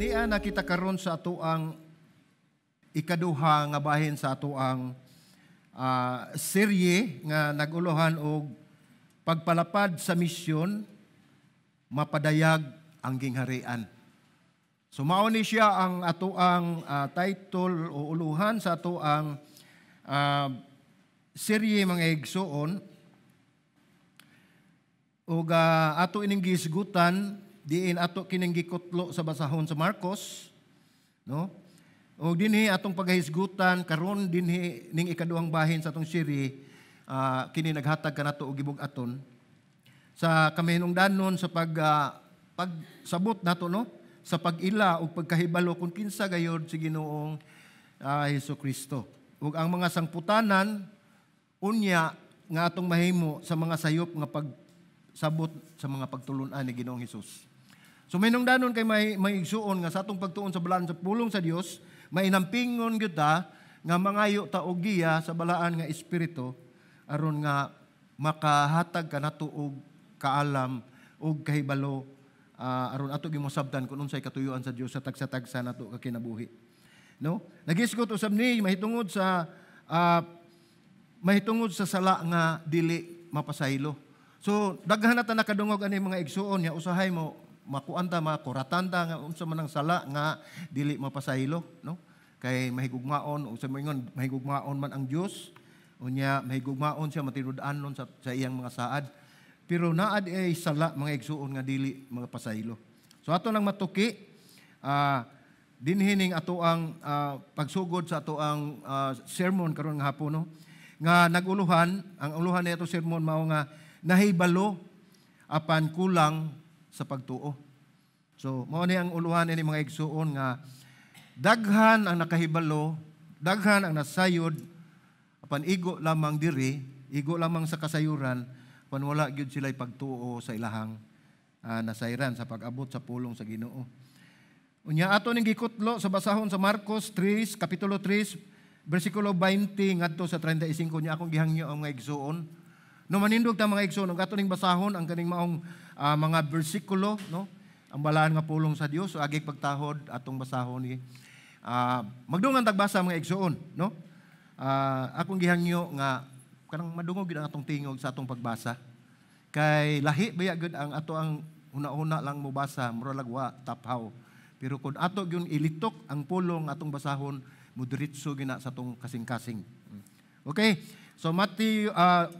Ania na kita karon sa atoang ikaduha nga bahin sa atoang serye nga naguluhan og pagpalapad sa misyon, mapadayag ang gingharian. So mao ni siya ang atoang title o uluhan sa atoang serye, mga igsuon, ug ato ining gihisgutan diin ato kining gikutlo sa basahon sa Marcos, no? Ug dinhi atong paghisgutan karon dinhi ning ikaduhang bahin sa atong serye, kini naghatag kanato og gibug-aton sa kamahinungdanon sa pagsabot nato, no, sa pag-ila ug pagkahibalo kung kinsa gayod si Ginoong Hesus Kristo ug ang mga sangputanan unya nga atong mahimo sa mga sayop nga pagsabot sa mga pagtulun-an ni Ginoong Hesus. So mahinungdanon kay may igsuon nga sa atong pagtuon sa balaan sa pulong sa Dios, mainampingon gyud ta nga mangayo ta og giya sa balaan nga espiritu aron nga makahatag kanato og kaalam og kahibalo, aron ato gimosabtan kung unsay katuyuan sa Dios sa tagsa-tagsa nato ka kinabuhi. No? Nagisgot usab ni mahitungod sa sala nga dili mapasaylo. So daghan na ta nakadungog ani, mga igsuon, nga usahay mo makuan ta, makuratan ta nga unsa man ang sala nga dili mapasaylo, no? Kay mahigugmaon o sa moingon mahigugmaon man ang Dios, unya mahigugmaon siya, matinud-anon sa iyang mga saad. Pero naa diay sala, mga igsuon, nga dili mapasaylo. So ato nang matuki dinhi ning ato ang pagsugod sa ato ang sermon karon nga hapon, no, nga naguluhan, ang uluhan ni ato sermon mao nga nahibalo apan kulang sa pagtuo. So mao ni ang uluhan ni, mga igsuon, nga daghan ang nakahibalo, daghan ang nasayod, apan igo lamang diri, igo lamang sa kasayuran, apan wala gyud sila pagtuo sa ilahang nasayran sa pag-abot sa pulong sa Ginoo. Unya ato ning gikutlo sa basahon sa Marcos 3, kapitulo 3, bersikulo 20 ngadto sa 35 nya akong gihangyo ang mga igsuon. No, manindog ta, mga igsuon, ug ato ning basahon ang kaning maong mga bersikulo, no? Ang balaan nga pulong sa Dios. So agig pagtahod, atong basahon ni. Magdungan tagbasa, mga igsuon, no? Akong gihangyo nga kanang madungog gyud ang atong tingog sa atong pagbasa. Kay lahi baya gyud ang ato ang una-una lang mobasa, mura lag wa taphaw. Pero kung ato gyud ilitok ang pulong atong basahon, mudiretso gina sa atong kasing-kasing. Okay? So Matthew,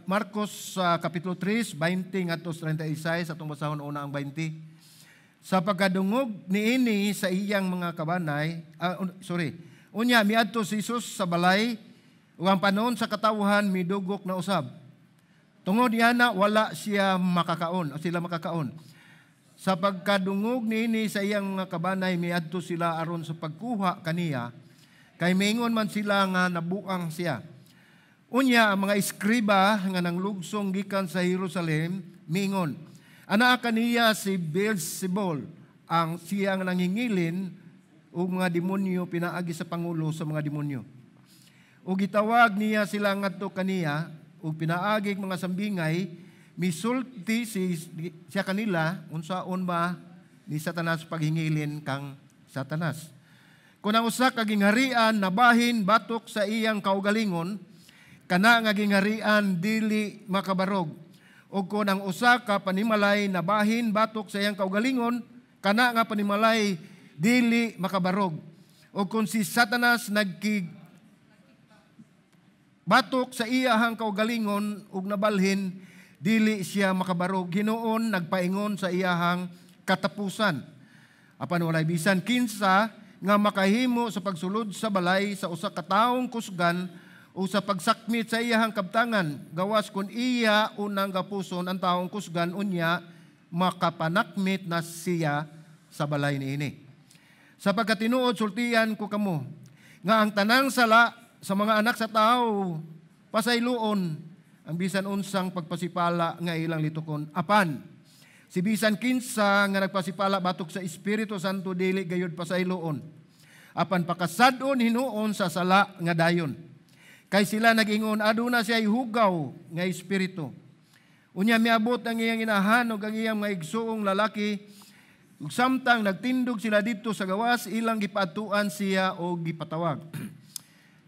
Marcos kapitulo 3, 20 ngadto sa 36, atong basahon una ang 20. Sa pagkadungog niini sa iyang mga kabanay, sorry. Unya miadto si Jesus sa balay ug ang panahon sa katawhan midugok na usab. Tungod niana wala siya makakaon, o sila makakaon. Sa pagkadungog niini sa iyang mga kabanay, miadto sila aron sa pagkuha kaniya, kay miingon man sila nga nabuang siya. Unya ang mga eskriba nga nanglugsong gikan sa Jerusalem miingon, "Anaa kaniya si Beelzebul, ang siya nga nangingilin og mga demonyo pinaagi sa pangulo sa mga demonyo." Ug gitawag niya sila ngadto kaniya ug pinaagi mga sambingay misulti siya kanila, "Unsaon ba ni Satanas paghingilin kang Satanas? Kung ang usa ka gingharian nabahin batok sa iyang kaugalingon, kana nga gingharian dili makabarog. O kung ang usa ka panimalay nabahin batok sa iyang kaugalingon, kana nga panimalay dili makabarog. O kung si Satanas nagkig batok sa iyahang kaugalingon ug nabalhin, dili siya makabarog. Hinuon nagpaingon sa iyahang katapusan. Apan walay bisan kinsa nga makahimo sa pagsulod sa balay sa usa ka taong kusgan o sa pagsakmit sa iyahang kabtangan gawas kun iya unang gapuson ang taong kusgan, unya makapanakmit na siya sa balay niini. Sa pagkatinuod sultian ko kamo nga ang tanang sala sa mga anak sa tao pasayloon ang bisan unsang pagpasipala nga ilang litukon. Apan si bisan kinsa nga nagpasipala batok sa Espiritu Santo dili gayud pasayloon. Apan pakasad-on hinuon sa sala nga dayon. Kay sila nag-ingon, aduna siya hugaw nga espiritu." Unya miabot ang iyang inahan ug ang iyang mga igsuong lalaki. Ug samtang nagtindog sila didto sa gawas, ilang gipaadtuan siya og gipatawag.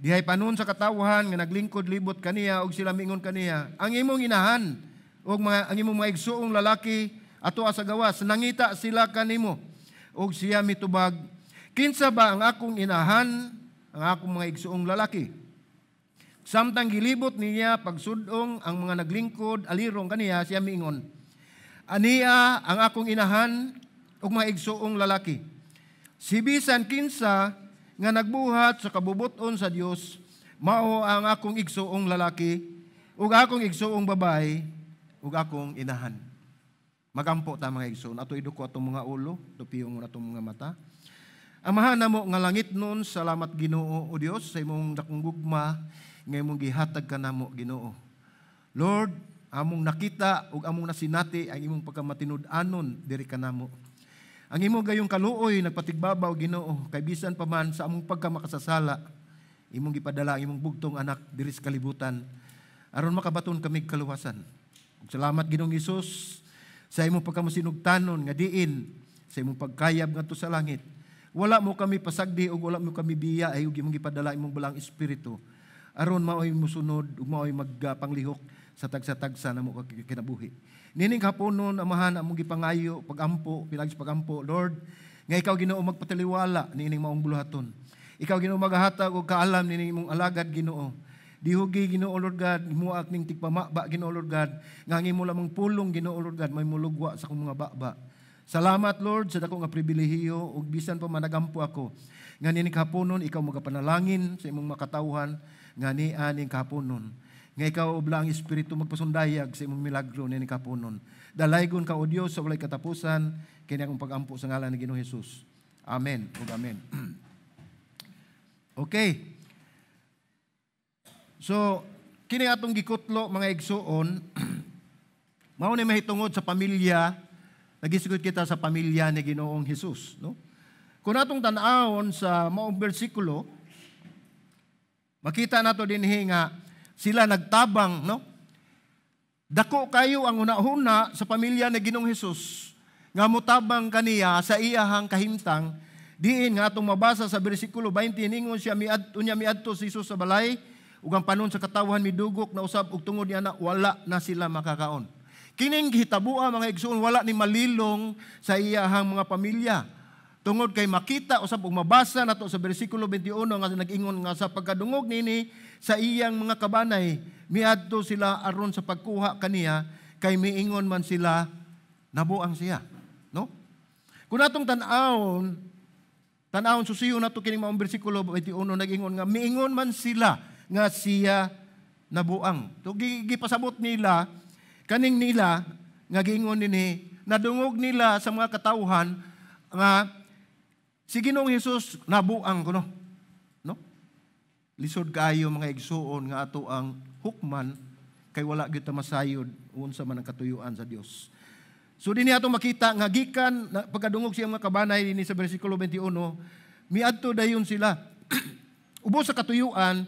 Dihay panon sa katawhan nga naglingkod libot kaniya og sila miingon kaniya, "Ang imong inahan ug mga ang imong mga igsuong lalaki ato sa gawas, nangita sila kanimo." Og siya mitubag, "Kinsa ba ang akong inahan, ang akong mga igsuong lalaki?" Samtang gilibot niya pagsudong ang mga naglingkod alirong kaniya, siya miingon, "Ania ang akong inahan ug mga igsuong lalaki. Si bisan kinsa nga nagbuhat sa kabubuton sa Dios, mao ang akong igsuong lalaki ug akong igsuong babae ug akong inahan." Magampo ta, mga igsoon, ato iduko atong mga ulo, tupiyong atong mga mata. Amahan namo nga langitnon, salamat, Ginoo o Dios, sa imong dakong gugma nga imong gihatag kanamo, Ginoo. Lord, among nakita ug among nasinati ang imong pagkamatinud-anon diri kanamo. Ang imong gayong kaluoy nagpatigbabaw, Ginoo, kay bisan pa man sa among pagkamakasasala, imong gipadala ang imong bugtong anak diri sa kalibutan aron makabaton kami kaluwasan. Ug salamat, Ginoong Hesus, sa imong pagkamasinugtanon nga diin sa imong pagkayab ngadto sa langit. Wala mo kami pasagdi ug wala mo kami biya ay ug imong gipadala imong Balaang Espiritu aron maoy musunod ug maoy magpanglihok sa tagsa-tagsa namo kinabuhi. Nining haponon, Amahan, among gipangayo pagampo, pinagi sa pagampo, Lord, nga ikaw, Ginoo, magpataliwala niining maong buluhaton. Ikaw, Ginoo, maghatag og kaalam nining imong alagad, Ginoo. Dihugi, Ginoo Lord God, muak ning tigpamaba, Ginoo Lord God, nga ang imo lamang pulong, Ginoo Lord God, may mulugwa sa akong mga baba. Salamat, Lord, sa dako nga pribilehiyo ug bisan pa man nagampo ako nga nining kahaponon ikaw magapanalangin sa imong makatawhan nga nia ning kahaponon. Nga ikaw o Balaang Espiritu magpasundayag sa imong milagro nining kahaponon. Dalaygon ka, O Dios, sa walay katapusan. Kini akong pagampo sa ngalan ni Ginoong Hesus. Amen ug amen. Okay. So, kini atong gikutlo, mga igsuon, mao ni mahitungod sa pamilya, nagisugod kita sa pamilya ni Ginoong Hesus, no? Kung atong tan-awon sa maong bersikulo, makita nato dinhi nga sila nagtabang, no? Dako kayo ang una-una sa pamilya ni Ginoong Hesus nga mutabang kaniya sa iyahang kahimtang, diin nga atong mabasa sa bersikulo 20, ningon siya, miadto niya, miadto si Jesus sa balay ug ang panon sa katawhan midugok na usab ug tungod niya na wala na sila makakaon. Kining gihitabua, mga igsoon, wala ni malilong sa iyahang mga pamilya. Tungod kay makita usab ug mabasa nato sa bersikulo 21 nga nag-ingon nga sa pagkadungog nini sa iyang mga kabanay, miadto sila aron sa pagkuha kaniya kay miingon man sila, "Nabuang siya." No? Kung atong tan-awon, tan-awon susiyo nato kining maong bersikulo 21, nag-ingon nga miingon man sila nga siya nabuang. So gipasabot nila kaning nila nga giingon nini, nadungog nila sa mga katawhan nga si Ginoong Hesus nabuang kuno. No? Lisod kaayo, mga igsuon, nga ato ang hukman kay wala gyud ta masayod unsa man ang katuyuan sa Dios. So dinhi ato makita nga gikan na, pagkadungog siyang mga kabanay dinhi sa bersikulo 21, miadto dayon sila ubos sa katuyuan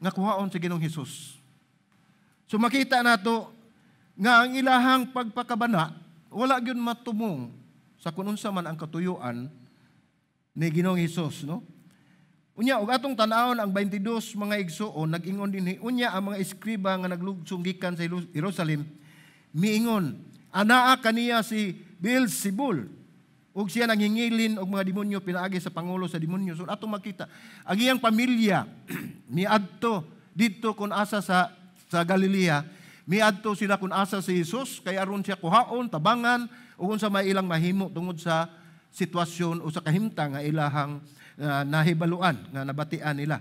nga kuhaon sa Ginoong Hesus. So makita nato nga ang ilahang pagpakabana wala gyud matumong sa kung unsa man ang katuyuan ni Ginoong Hesus, no? Unya ug atong tan-awon ang 22, mga igsuon, nag-ingon dinhi, unya ang mga eskriba nga naglugsong gikan sa Jerusalem miingon, "Anaa kaniya si Beelzebul ug siya nangingilin og mga demonyo pinaagi sa pangulo sa demonyo." So atong makita ang iyang pamilya miadto didto kun asa sa Galilea, miadto sila kun asa si Jesus kay aron siya kuhaon, tabangan ug unsa may ilang mahimo tungod sa sitwasyon o sa kahimtang nga ilahang nahibaluan nga nabatian nila.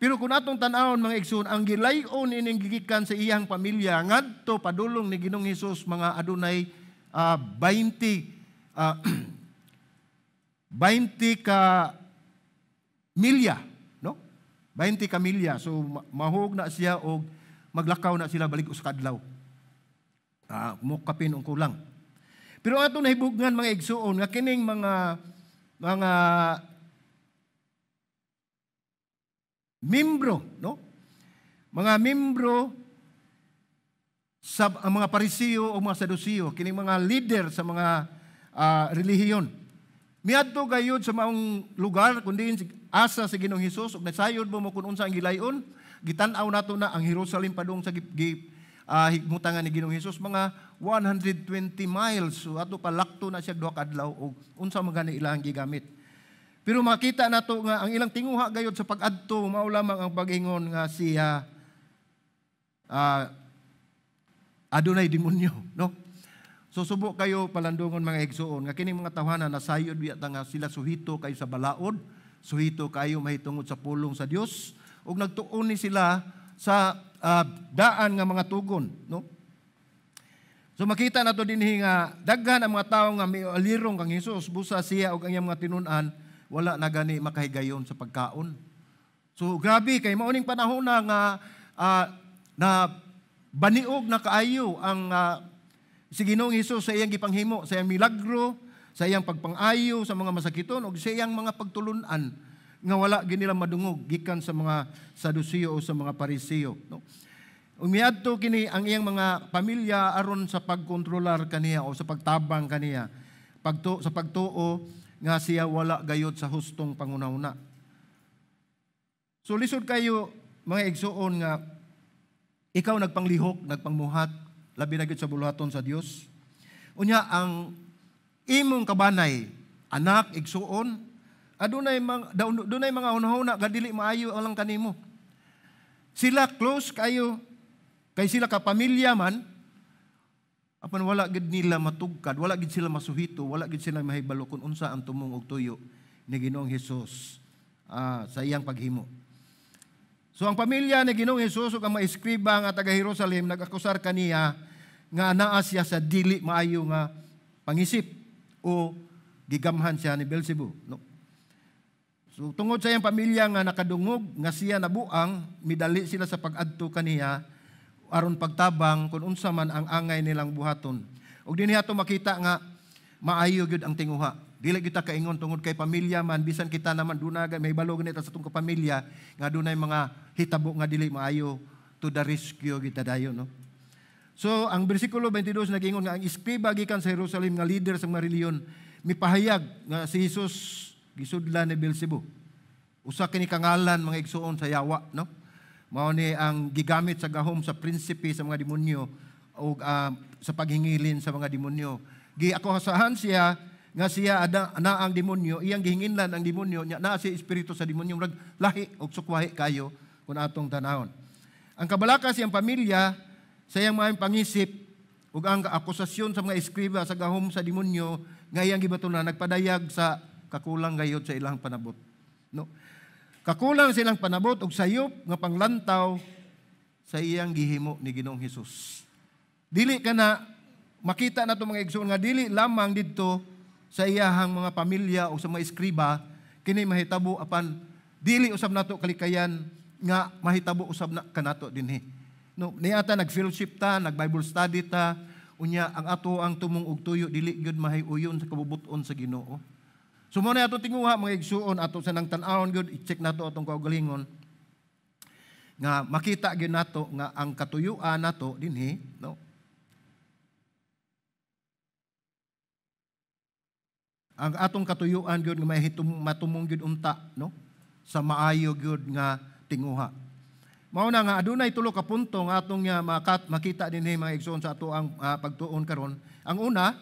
Pero kung atong tan-awon, mga igsoon, ang gilay-on ining gigikan sa iyang pamilya ngadto padulong ni Ginoong Hesus mga adunay 20 20 ka milya, no? 20 ka milya. So mahug na siya og maglakaw na sila balik usa ka adlaw. Mo kapin ang kulang. Pero ato nahibugnan, mga igsuon, nga kining mga membro, no? Mga membro sa ang mga Parisiyo o mga Sadusiyo, kining mga leader sa mga relihiyon. Miadto gayud sa maong lugar kundi asa sa Ginoong Hesus ug nasayod mo mo kun unsa ang gilayon, gitan-aw nato na ang Jerusalem padung sa higmutangan ni Ginoong Hesus mga 120 miles. So ato palakto na siya duha ka adlaw og unsa man gani ilang gigamit. Pero makita nato nga ang ilang tinguha gayud sa pag-adto mao lamang ang pag-ingon nga siya adunay demonyo, no? So subo kayo palandungon, mga igsuon, nga kining mga tawhana nasayod biya ta nga sila suhito kayo sa balaod, suhito kayo mahitungod sa pulong sa Dios, ug nagtuon ni sila sa daan nga mga tugon, no? So makita nato dinhi nga daghan ang mga tawo nga mialirong kang Hesus busa siya ug ang iyang mga tinun-an wala na gani makahigayon sa pagkaon. So grabe kay mao ning panahon na nga na baniog na kaayo ang si Ginoong Hesus sa iyang gipanghimo, sa iyang milagro, sa iyang pagpangayo sa mga masakiton ug sa iyang mga pagtulun-an nga wala gyud nila madungog gikan sa mga Saduceo o sa mga Pariseo, no? Ug miadto kini ang iyang mga pamilya aron sa pagkontrolar kaniya o sa pagtabang kaniya sa pagtuo nga siya wala gayod sa hustong pangunahuna. So lisod kayo, mga igsuon, nga ikaw nagpanglihok, nagpangmuhat, labi na gyud sa buluhaton sa Dios. Unya ang imong kabanay, anak, igsuon, adunay mga hunahuna nga dili maayo alang kanimo. Sila close kayo kay sila ka pamilya man, apan wala gid nila matugkad, wala gid sila masuhito, wala gid sila mahibalo kung unsa ang tumong og tuyo ni Ginoong Hesus sa iyang paghimo. So ang pamilya ni Ginoong Hesus ug ang mga eskriba nga taga Jerusalem nag-akusar kaniya nga naa siya sa dili maayo nga pangisip o gigamhan siya ni Beelzebub, no? So tungod sa iyang pamilya nga nakadungog nga siya nabuang, midali sila sa pag-adto kaniya aron pagtabang kung unsa man ang angay nilang buhaton. Ug dinhi ato makita nga maayo gyud ang tinguha. Dili gyud ta kaingon tungod kay pamilya man, bisan kita naman duna may balo ganita sa atong kapamilya nga dunay mga hitabo nga dili maayo, to the rescue kita dayon, no? So ang bersikulo 22 nagingon nga ang eskriba gikan sa Jerusalem nga leader sa mga relihiyon mipahayag nga si Jesus gisudlan ni Beelzebub. Usa kini kangalan, mga igsuon, sa yawa, no? Mao ni ang gigamit sa gahom sa prinsipe sa mga demonyo o sa paghingilin sa mga demonyo. Giakusahan siya nga siya ada na ang demonyo, iyang gihinginlan ang demonyo, nya naa si espiritu sa demonyo, murag lahi og sukwahi kayo kung atong tanawon. Ang kabalaka siyang pamilya sa iyang mga pangisip ug ang akusasyon sa mga eskriba sa gahom sa demonyo nga iyang gibatunan nagpadayag sa kakulang gayod sa ilang panabot. No? Kakulang sa ilang panabot ug sayop nga panglantaw sa iyang gihimo ni Ginoong Hesus. Dili ka na makita nato, mga igsoon, nga dili lamang didto sa iyahang mga pamilya o sa mga eskriba kini mahitabo, apan dili usab nato kalikayan nga mahitabo usab na kanato dinhi. No, niata nag-fellowship ta, nag-Bible study ta, unya ang ato ang tumong og tuyo dili gyud mahiuyon sa kabubut-on sa Ginoo. So mo na ato tinguha, mga igsuon, ato sa nang tan-awon gyud, i-check nato atong kaugalingon nga makita gyud nato nga ang katuyuan nato dinhi, no? Ang atong katuyuan gyud nga matumong gyud unta, no, sa maayo gyud nga tinguha. Mao na nga adunay tulo ka punto nga atong makita dinhi, mga igsoon, sa ato ang pagtuon karon. Ang una,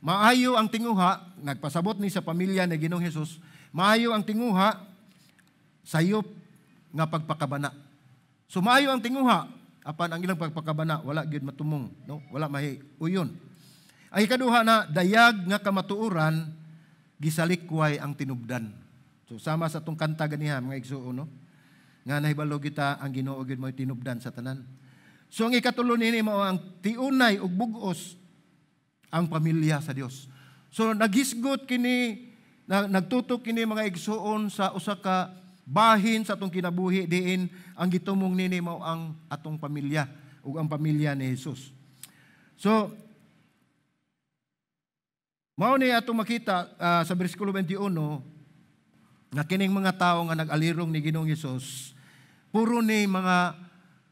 maayo ang tinguha, nagpasabot ni sa pamilya ni Ginoong Hesus, maayo ang tinguha, sayop nga pagpakabana. So maayo ang tinguha, apan ang ilang pagpakabana wala gyud matumong, no? Wala mahiuyon. Ang ikaduha na dayag nga kamatuoran gisalikway ang tinubdan. So sama sa atong kanta ganiha, mga igsuon, no? Nga nahibalo kita ang Ginoo gyud mo'y tinubdan sa tanan. So ang ikatulo nini mao ang tiunay ug bug-os ang pamilya sa Dios. So naghisgot kini, nagtutok kini, mga igsuon, sa usa ka bahin sa atong kinabuhi diin ang gitumong nini mao ang atong pamilya ug ang pamilya ni Jesus. So mao ni atong makita sa bersikulo 21 nga kining mga tawo nga nag-alirong ni Ginoong Hesus puro ni mga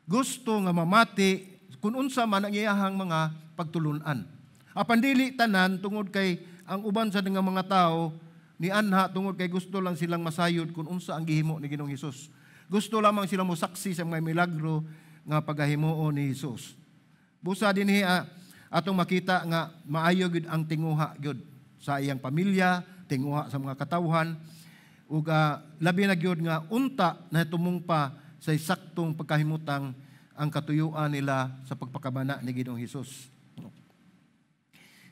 gusto nga mamati kung unsa man ang iyahang mga pagtulunan. Apan dili tanan tungod kay Ang uban sa nga mga tao nianha tungod kay gusto lang silang masayod kung unsa ang gihimo ni Ginoong Hesus. Gusto lamang silang mosaksi sa mga milagro nga pagahimuon ni Hesus. Busa dinhi atong makita nga maayo gyud ang tinguha gyud sa iyang pamilya, tinguha sa mga katawhan, ug labi na gyud nga unta na tumong pa sa saktong pagkahimutang ang katuyuan nila sa pagpakabana ni Ginoong Hesus.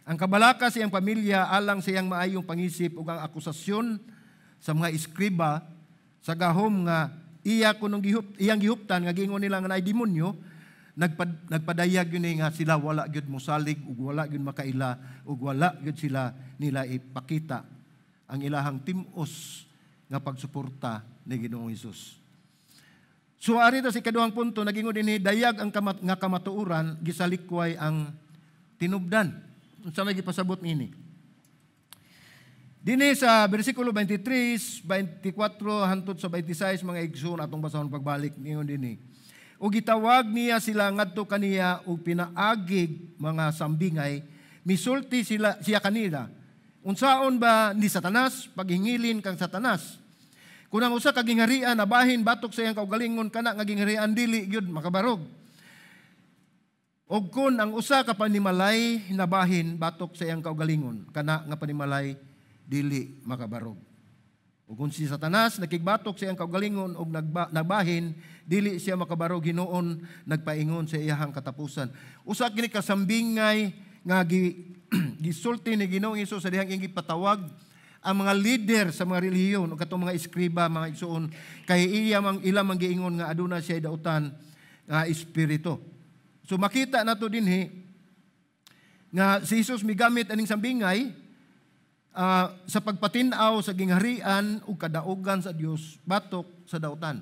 Ang kabalaka sa iyang pamilya alang sa iyang maayong pangisip ug ang akusasyon sa mga eskriba sa gahom nga iya kunong iyang gihuptan nga giingon nila nga naay demonyo, nagpadayag yun nga sila wala gyud mosalig ug wala gyud makaila ug wala gyud sila nila ipakita ang ilahang tim-os nga pagsuporta ni Ginoong Hesus. So ari ta sa ikaduhang punto, nagingon dinhi, dayag ang nga kamatuoran, gisalikway ang tinubdan. Unsa may gipasabot niini? Dinhi sa bersikulo 23, 24 hangtod sa 26, mga igsoon, atong basahon pagbalik, ningon dinhi. Ug gitawag niya sila ngadto kaniya ug pinaagig mga sambingay, misulti sila siya kanila. Unsaon ba ni Satanas paghingilin kang Satanas? Kung ang usa ka gingharian nabahin batok sa iyang kaugalingon, kana nga gingharian dili gyud makabarog. Og kun ang usa ka panimalay nabahin batok sa iyang kaugalingon, kana nga panimalay dili makabarog. Ug kung si Satanas nakigbatok sa iyang kaugalingon og nagbahin, dili siya makabarog, hinuon nagpaingon sa iyahang katapusan. Usa kini kasambingay nga gisulti ni Ginoong Hesus sa dihang iyang gipatawag ang mga leader sa mga relihiyon ug katong mga eskriba, mga igsoon, kay iya mang ila mang giingon nga aduna siya dautan nga espiritu. So makita nato dinhi nga si Jesus migamit aning sambingay sa pagpatin-aw sa gingharian ug kadaugan sa Dios batok sa dautan.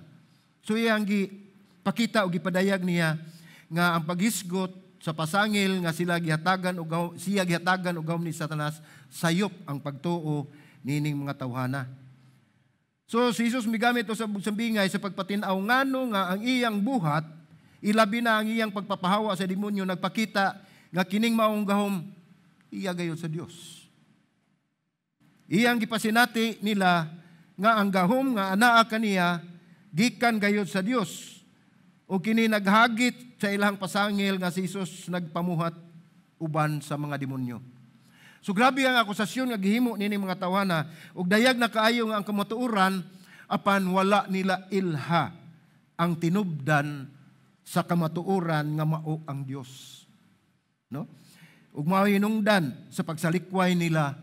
So iyang gipakita og gipadayag niya nga ang paghisgot sa pasangil nga sila gihatagan og siya gihatagan og gahom ni Satanas, sayop ang pagtuo nining mga tawhana. So si Jesus migamit og sambingay sa pagpatin-aw ngano nga ang iyang buhat, ilabi na ang iyang pagpapahawa sa demonyo, nagpakita nga kining maong gahom iya gayud sa Dios. Iyang gipasinati nila nga ang gahom nga anaa kaniya gikan gayud sa Dios. O kini naghagit sa ilang pasangil nga si Jesus nagpamuhat uban sa mga demonyo. So grabe ang akusasyon nga gihimo nining mga tawana ug dayag na kaayo nga ang kamatuoran, apan wala nila ilha ang tinubdan sa kamatuoran nga mao ang Dios. No? Ug mao hinungdan sa pagsalikway nila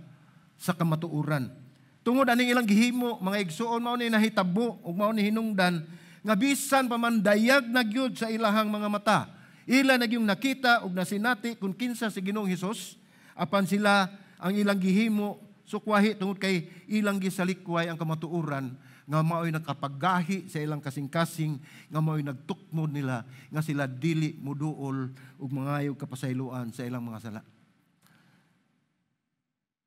sa kamatuoran. Tungod aning ilang gihimo, mga igsuon, mao ni nahitabo ug mao ni hinungdan nga bisan pa man dayag na gyud sa ilahang mga mata, ila na gyung nakita ug nasinati kung kinsa si Ginoong Hesus, apan sila ang ilang gihimo sukwahi tungod kay ilang gisalikway ang kamatuoran nga mao'y nakapaggahi sa ilang kasing-kasing, nga mao'y nagtukmod nila nga sila dili muduol ug mangayo kapasayloan sa ilang mga sala.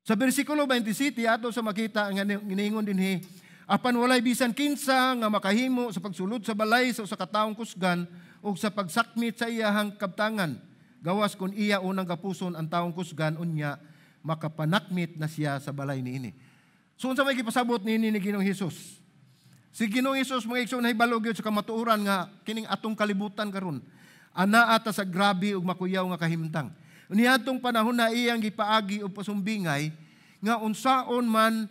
Sa bersikulo 27 ato sa makita nga giningon dinhi, apan walay bisan kinsa nga makahimo sa pagsulod sa balay sa usa ka taong kusgan ug sa pagsakmit sa iyahang kabtangan, gawas kun iya unang gapuson ang taong kusgan, unya makapanakmit na siya sa balay niini. So unsa may gipasabot niini ni Ginoong Hesus? Si Ginoong Hesus, mga igsoon, nahibalo gyud sa kamatuoran nga kining atong kalibutan karon anaa ta sa grabe ug makuyaw nga kahimtang. Niadtong panahon na iyang gipaagi og pasumbingay nga unsaon man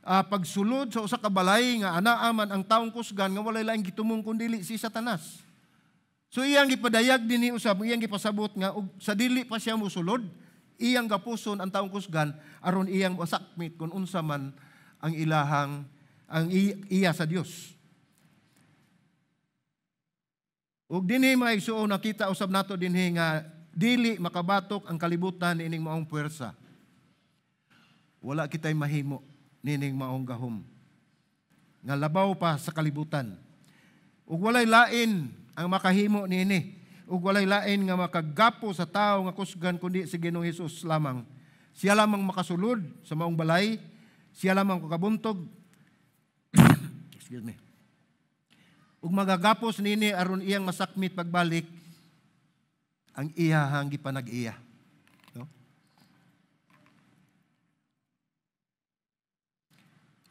pagsulod sa usa ka balay nga anaa man ang taong kusgan nga walay laing gitumong kun dili si Satanas. So iyang gipadayag dinhi usab, iyang gipasabot nga og sa dili pa siya mosulod, iyang gapuson ang taong kusgan aron iyang masakmit kun unsa man ang ilahang ang iya sa Dios. Ug dinhi, mga igsuon, nakita usab nato dinhi nga dili makabatok ang kalibutan niining maong puwersa. Wala kitay mahimo nining maong gahom nga labaw pa sa kalibutan. Ug walay lain ang makahimo niini. Ug walay lain nga makagapo sa tawo nga kusgan kundi si Ginoong Hesus lamang. Siya lamang makasulod sa maong balay, siya lamang makabuntog. Excuse me. Ug magagapos niini aron iyang masakmit pagbalik ang iyahang gipanag-iya. No?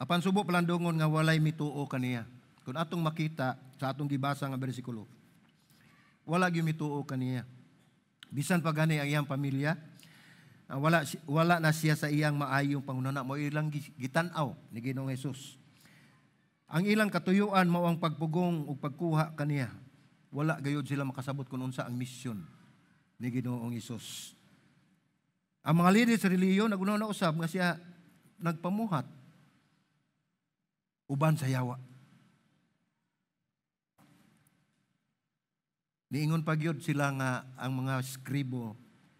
Apan subo palandungon nga walay mituo kaniya. Kung atong makita sa atong gibasa nga bersikulo, wala gyud mituo kaniya. Bisan pa gani ang iyang pamilya, wala na siya sa iyang maayong panghunahuna, mao ilang gitan-aw ni Ginoong Hesus. Ang ilang katuyuan mao ang pagpugong ug pagkuha kaniya. Wala gayud sila makasabot kung unsa ang misyon ni Ginoong Hesus. Ang mga leader sa relihiyon naguna usab nga siya nagpamuhat uban sa yawa. Niingon pa gyud sila nga ang mga eskribo,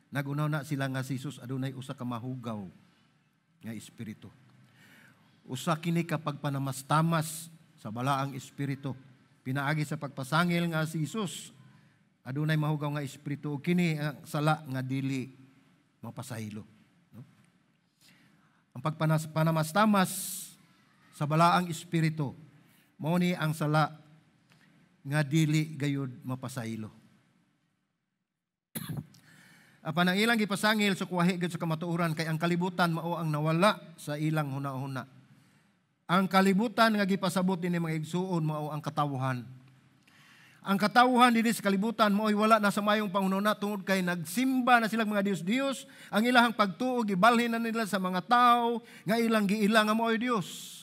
nagunaw na sila nga si Jesus adunay usa ka mahugaw nga espiritu. Usa kini ka pagpanamastamas sa balaang espiritu. Pinaagi sa pagpasangil nga si Jesus adunay mahugaw nga espiritu, ug kini ang sala nga dili mapasaylo. No? Ang pagpanamastamas sa balaang espiritu mao ni ang sala nga dili gayud mapasaylo. Apan ang ilang gipasangil sa kuwahi gyud sa kamatuoran, kay ang kalibutan mao ang nawala sa ilang hunahuna. Ang kalibutan nga gipasabot dinhi mga igsuon mao ang katawhan. Ang katawhan dinhi sa kalibutan mao'y wala na sa mayong panghunahuna tungod kay nagsimba na silang mga Dios-Dios, ang ilahang pagtuo gibalhin na nila sa mga tawo nga ilang giila nga mao'y Dios.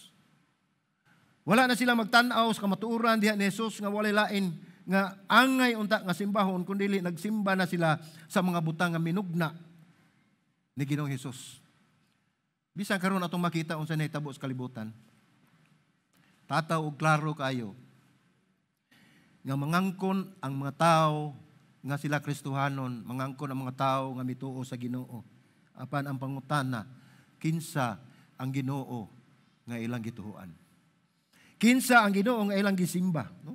Wala na sila magtan-aw sa kamatuoran diha ni Jesus nga walay lain nga angay unta nga simbahon kun dili nagsimba na sila sa mga butang nga minugna ni Ginoong Hesus. Bisan karon atong makita unsa nahitabo sa kalibutan. Tataw og klaro kayo nga mangangkon ang mga tao nga sila Kristohanon, mangangkon ang mga tao nga mituo sa Ginoo. Apan ang pangutana, kinsa ang Ginoo nga ilang gituohan? Kinsa ang Ginoo nga ilang gisimba, no?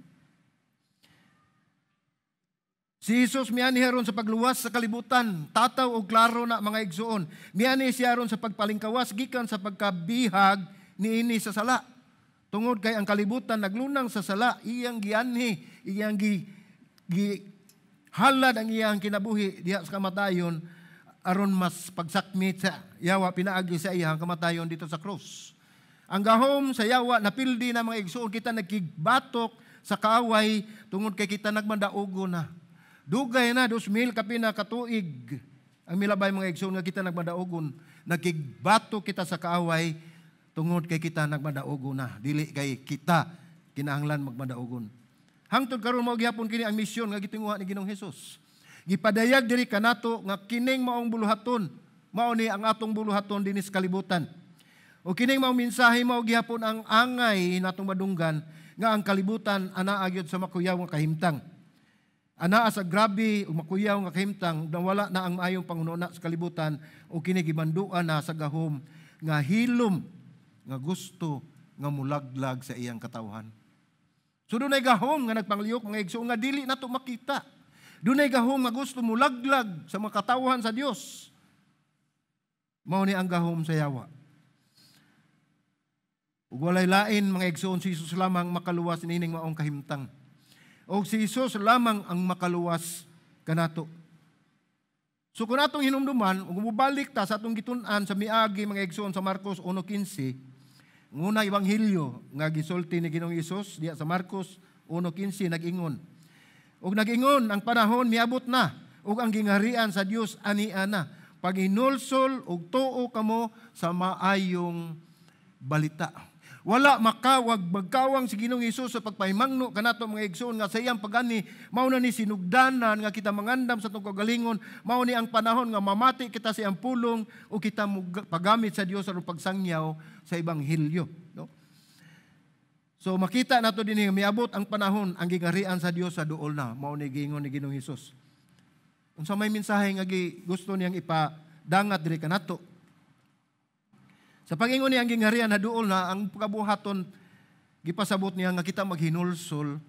Si Jesus miani aron sa pagluwas sa kalibutan, tataw og klaro na mga igsuon. Miani siya aron sa pagpalingkawas gikan sa pagkabihag niini sa sala. Tungod kay ang kalibutan naglunang sa sala, iyang gianhi, iyang gihalad ang iyang kinabuhi diha sa kamatayon aron mas pagsakmit sa yawa pinaagi sa iyang kamatayon dito sa krus. Ang gahom sa yawa napildi na mga igsuon, kita nagkigbatok sa kaaway tungod kay kita nagmandaugo na. Dugay na 2,000 kapina katuig ang milabay mga igsuon nga kita nagmadaugon, nagkigbatok kita sa kaaway tungod kay kita nagmadaugo na, dili kay kita kinahanglan magmadaugon. Hangtod karon mao gihapon kini ang misyon nga gitinguha ni Ginoong Hesus. Gipadayag diri kanato nga kining maong buluhaton, mao ni ang atong buluhaton dinhi sa kalibutan. O kining maong mensahe mao gihapon ang angay natong madunggan nga ang kalibutan anaa gyud sa makuyaw nga kahimtang. Anaa sa grabe ug makuyaw nga kahimtang, nawala na ang maayong panghunahuna sa kalibutan o kini gimanduan na sa gahom nga hilom nga gusto nga mulaglag sa iyang katawhan. So dunay gahom nga nagpanglihok mga igsoon nga dili nato makita. Dunay gahom nga gusto mulaglag sa mga katawhan sa Dios. Mao ni ang gahom sa yawa. Ug walay lain mga igsoon, si Jesus lamang makaluwas niining maong kahimtang. O si Jesus lamang ang makaluwas kanato. So kung atong hinumduman, ug mobalik ta sa atong gitun-an sa miagi mga igsoon sa Marcos 1:15, nguna ebanghelyo nga gisulti ni Ginoong Hesus diha sa Marcos 1:15 nag-ingon. Ug nag-ingon ang panahon miabot na ug ang gingharian sa Dios ania na. Paghinulsol ug tuo kamo sa maayong balita. Wala makawag magkawang si Ginoong Hesus sa pagpahimangno kanato mga igsoon nga sa iyang pagani mao na ni sinugdanan nga kita mangandam sa atong kaugalingon, mao ni ang panahon nga mamati kita sa iyang pulong o kita paggamit sa Dios aron pagsangyaw sa ebanghelyo, no? So makita nato dinhi miabot ang panahon ang gingharian sa Dios sa duol na, mao ni giingon ni Ginoong Hesus. Unsa may mensahe nga gusto niyang ipadangat diri kanato? Sa pangingon niya ang gingharian na duol na, ang pagkabuhaton, gipasabot niya nga kita maghinulsol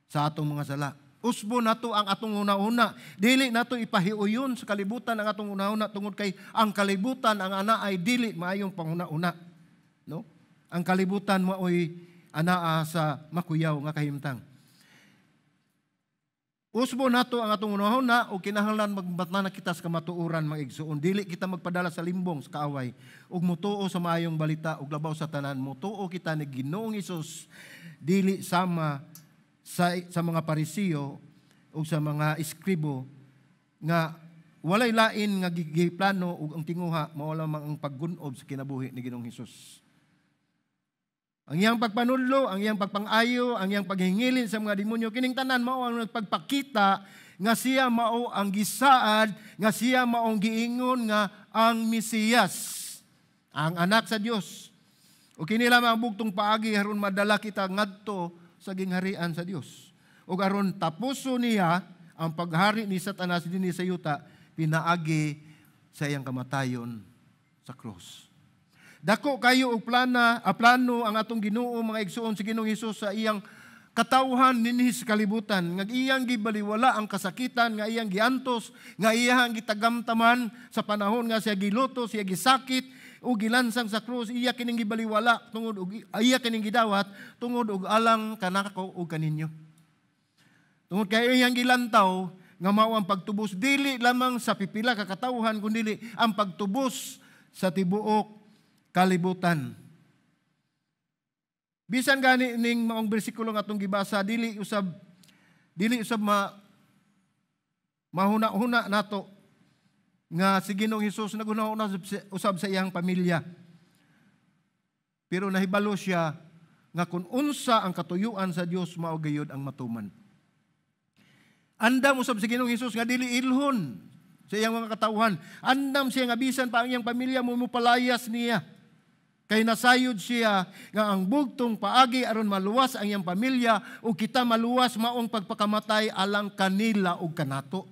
sa atong mga sala. Usbo nato ang atong una-una. Dili nato ipahiuyon sa kalibutan ang atong una-una tungod kay ang kalibutan ang ana ay dili maayong panguna-una. No? Ang kalibutan maoy anaa sa makuyaw nga kahimtang. Usbo nato ang atong hunahuna ug kinahanglan magmata na kita sa kamatuoran, mga igsuon. Dili kita magpadala sa limbong sa kaaway ug mutuo sa maayong balita ug labaw sa tanan mutuo kita ni Ginoong Hesus, dili sama sa mga Parisiyo ug sa mga eskribo nga walay lain nga giplano ug ang tinguha mao lamang ang paggunob sa kinabuhi ni Ginoong Hesus. Ang iyang pagpanudlo, ang iyang pagpangayo, ang iyang paghingilin sa mga demonyo, kining tanan mao ang nagpagpakita nga siya mao ang gisaad, nga siya maong giingon nga ang Mesiyas, ang anak sa Dios. O kini lamang ang bugtong paagi aron madala kita ngadto sa gingharian sa Dios. Ug aron tapuso niya ang paghari ni Satanas dinhi sa yuta pinaagi sa iyang kamatayon sa krus. Dako kayo og plano ang atong Ginoo, mga igsuon, si Ginoong Hesus sa iyang katawhan dinhi sa kalibutan, nga iyang gibaliwala ang kasakitan nga iyang giantos, nga iyang gitagamtaman sa panahon nga siya giluto, siya gisakit ug gilansang sa krus. Iya kining gibaliwala tungod og iya kining gidawat tungod og alang kanako ug kaninyo. Tungod kay iyang gilantaw nga mao ang pagtubos dili lamang sa pipila ka katawhan, kundi ang pagtubos sa tibuok kalibutan. Bisan gani ning maong bersikulo nga atong gibasa, dili usab mahuna-huna nato nga si Ginoong Hesus naghuna-huna usab sa iyang pamilya. Pero nahibalo siya nga kung unsa ang katuyuan sa Dios, mao gayud ang matuman. Andam usab si Ginoong Hesus nga dili ilhon sa iyang mga katawhan. Andam siya nga bisan pa ang iyang pamilya mo mopalayas niya. Kay nasayod siya nga ang bugtong paagi aron maluwas ang iyang pamilya o kita maluwas maong pagpakamatay alang kanila ug kanato.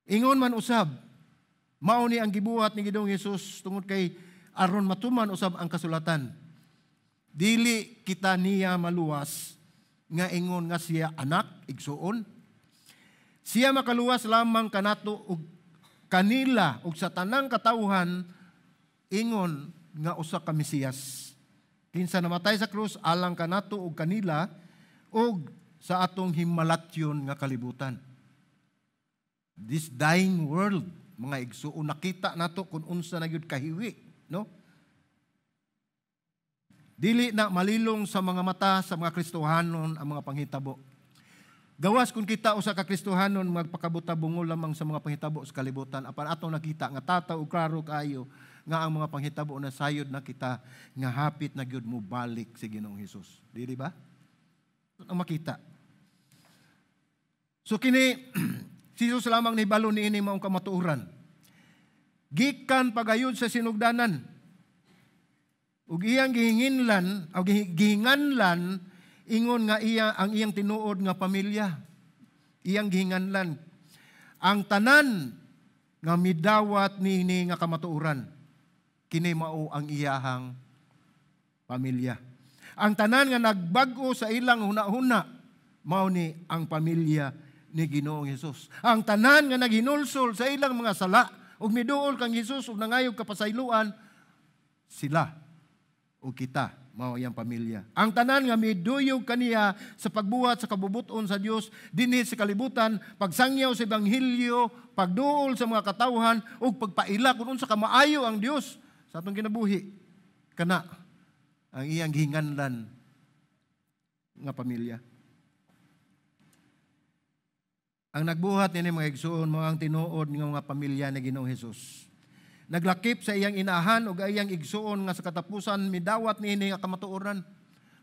Ingon man usab, mao ni ang gibuhat ni Ginoong Hesus tungod kay aron matuman usab ang kasulatan. Dili kita niya maluwas nga ingon nga siya anak, igsuon. Siya makaluwas lamang kanato ug kanila ug sa tanang katawhan ingon nga usa ka Mesiyas. Kinsa namatay sa krus alang kanato ug kanila ug sa atong himalatyon nga kalibutan. This dying world, mga igsuon, nakita nato kung unsa na gyud kahiwi, no? Dili na malilong sa mga mata sa mga Kristohanon ang mga panghitabo. Gawas kung kita usa ka Kristohanon magpakabuta-bungol lamang sa mga panghitabo sa kalibutan, apan atong nakita nga tataw ug klaro kaayo nga ang mga panghitabo na sayod na kita nga hapit na gyud mo balik si Ginoong Hesus. Dili ba? Ang makita. So kini si Jesus lamang nahibalo niini maong kamatuoran. Gikan pagayod sa sinugdanan ug iyang gihinginlan o gihinganlan ingon nga iya ang iyang tinuod nga pamilya. Iyang gihinganlan ang tanan nga midawat niini nga kamatuoran, kini mao ang iyahang pamilya. Ang tanan nga nagbag-o sa ilang huna-huna, mao ni ang pamilya ni Ginoong Hesus. Ang tanan nga naghinulsol sa ilang mga sala ug miduol kang Hesus ug nangayog kapasayloan, sila ug kita mao iyang pamilya. Ang tanan nga miduyog kaniya sa pagbuhat sa kabubuton sa Dios dinhi sa kalibutan, pagsangyaw sa ebanghelyo, pagduol sa mga katawhan ug pagpaila kung unsa ka maayo ang Dios sa atong kinabuhi, kana ang iyang gihinganlan nga pamilya. Ang nagbuhat niini, mga igsuon, mao ang tinuod nga mga pamilya ni Ginoong Hesus. Naglakip sa iyang inahan ug iyang igsuon nga sa katapusan midawat niini nga kamatuoran.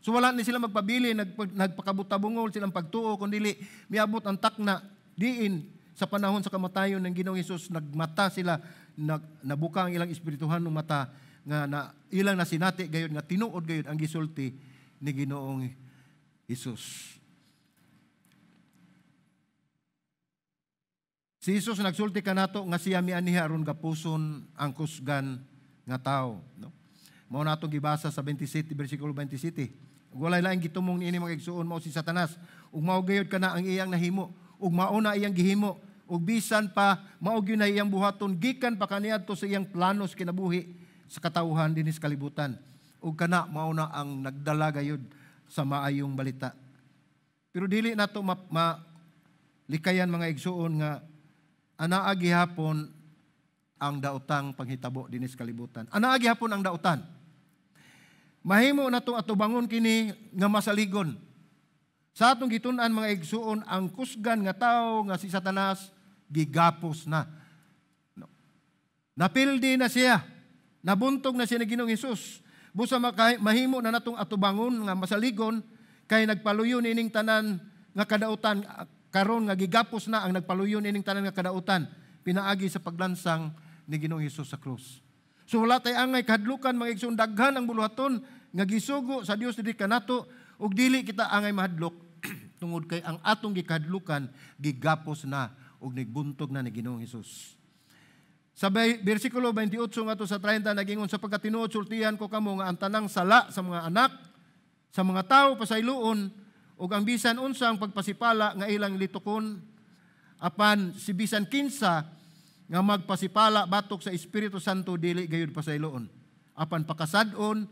So wala ni sila magpabili, nagpakabutabungol silang pagtuo, kundi miabot ang takna diin sa panahon sa kamatayon ng Ginoong Hesus, nagmata sila, nabuka ang ilang espirituhanong mata nga na ilang nasinati gayud nga tinuod gayud ang gisulti ni Ginoong Hesus. Si Jesus nagsulti kanato nga siya mianiha aron gapuson ang kusgan nga tawo, no? Mao na atong gibasa sa 27, bersikulo 27. Ug walay laing gitumong niini, mga igsuon, mao si Satanas. Ug mao gayud kana ang iyang nahimo, ug mao na iyang gihimo, ug bisan pa mao gyud na iyang buhaton gikan pa kaniadto sa iyang plano sa kinabuhi sa katawhan dinhi sa kalibutan. Ug kana mao na ang nagdala gayud sa maayong balita. Pero dili nato likayan, mga igsuon, nga anaa gihapon ang daotang panghitabo dinis kalibutan. Anaa gihapon ang daotan. Mahimo natong atubangon kini nga masaligon. Sa atong gitun-an, mga igsuon, ang kusgan nga tawo nga si Satanas gigapos na. No. Napildi na siya. Nabuntog na siya ni Ginoong Hesus. Busa mahimo na natong atubangon nga masaligon kay nagpaluyo nining tanan nga kadautan karon nga gigapos na ang nagpaluyo nining tanan nga kadautan pinaagi sa paglansang ni Ginoong Hesus sa krus. So wala tay angay kahadlukan, mga igsoon, daghan ang buluhaton nga gisugo sa Dios diri kanato ug dili kita angay mahadlok tungod kay ang atong gikahadlukan gigapos na ug nigbuntog na ni Ginoong Hesus. Sa bersikulo 28 ngadto sa 30 nagingon, "Sapagkat tinuod sultihan ko kamo nga ang tanang sala sa mga anak sa mga tawo pasayloon ug ang bisan unsang pagpasipala nga ilang litukon, apan si bisan kinsa nga magpasipala batok sa Espiritu Santo dili gayud pasayloon apan pakasad-on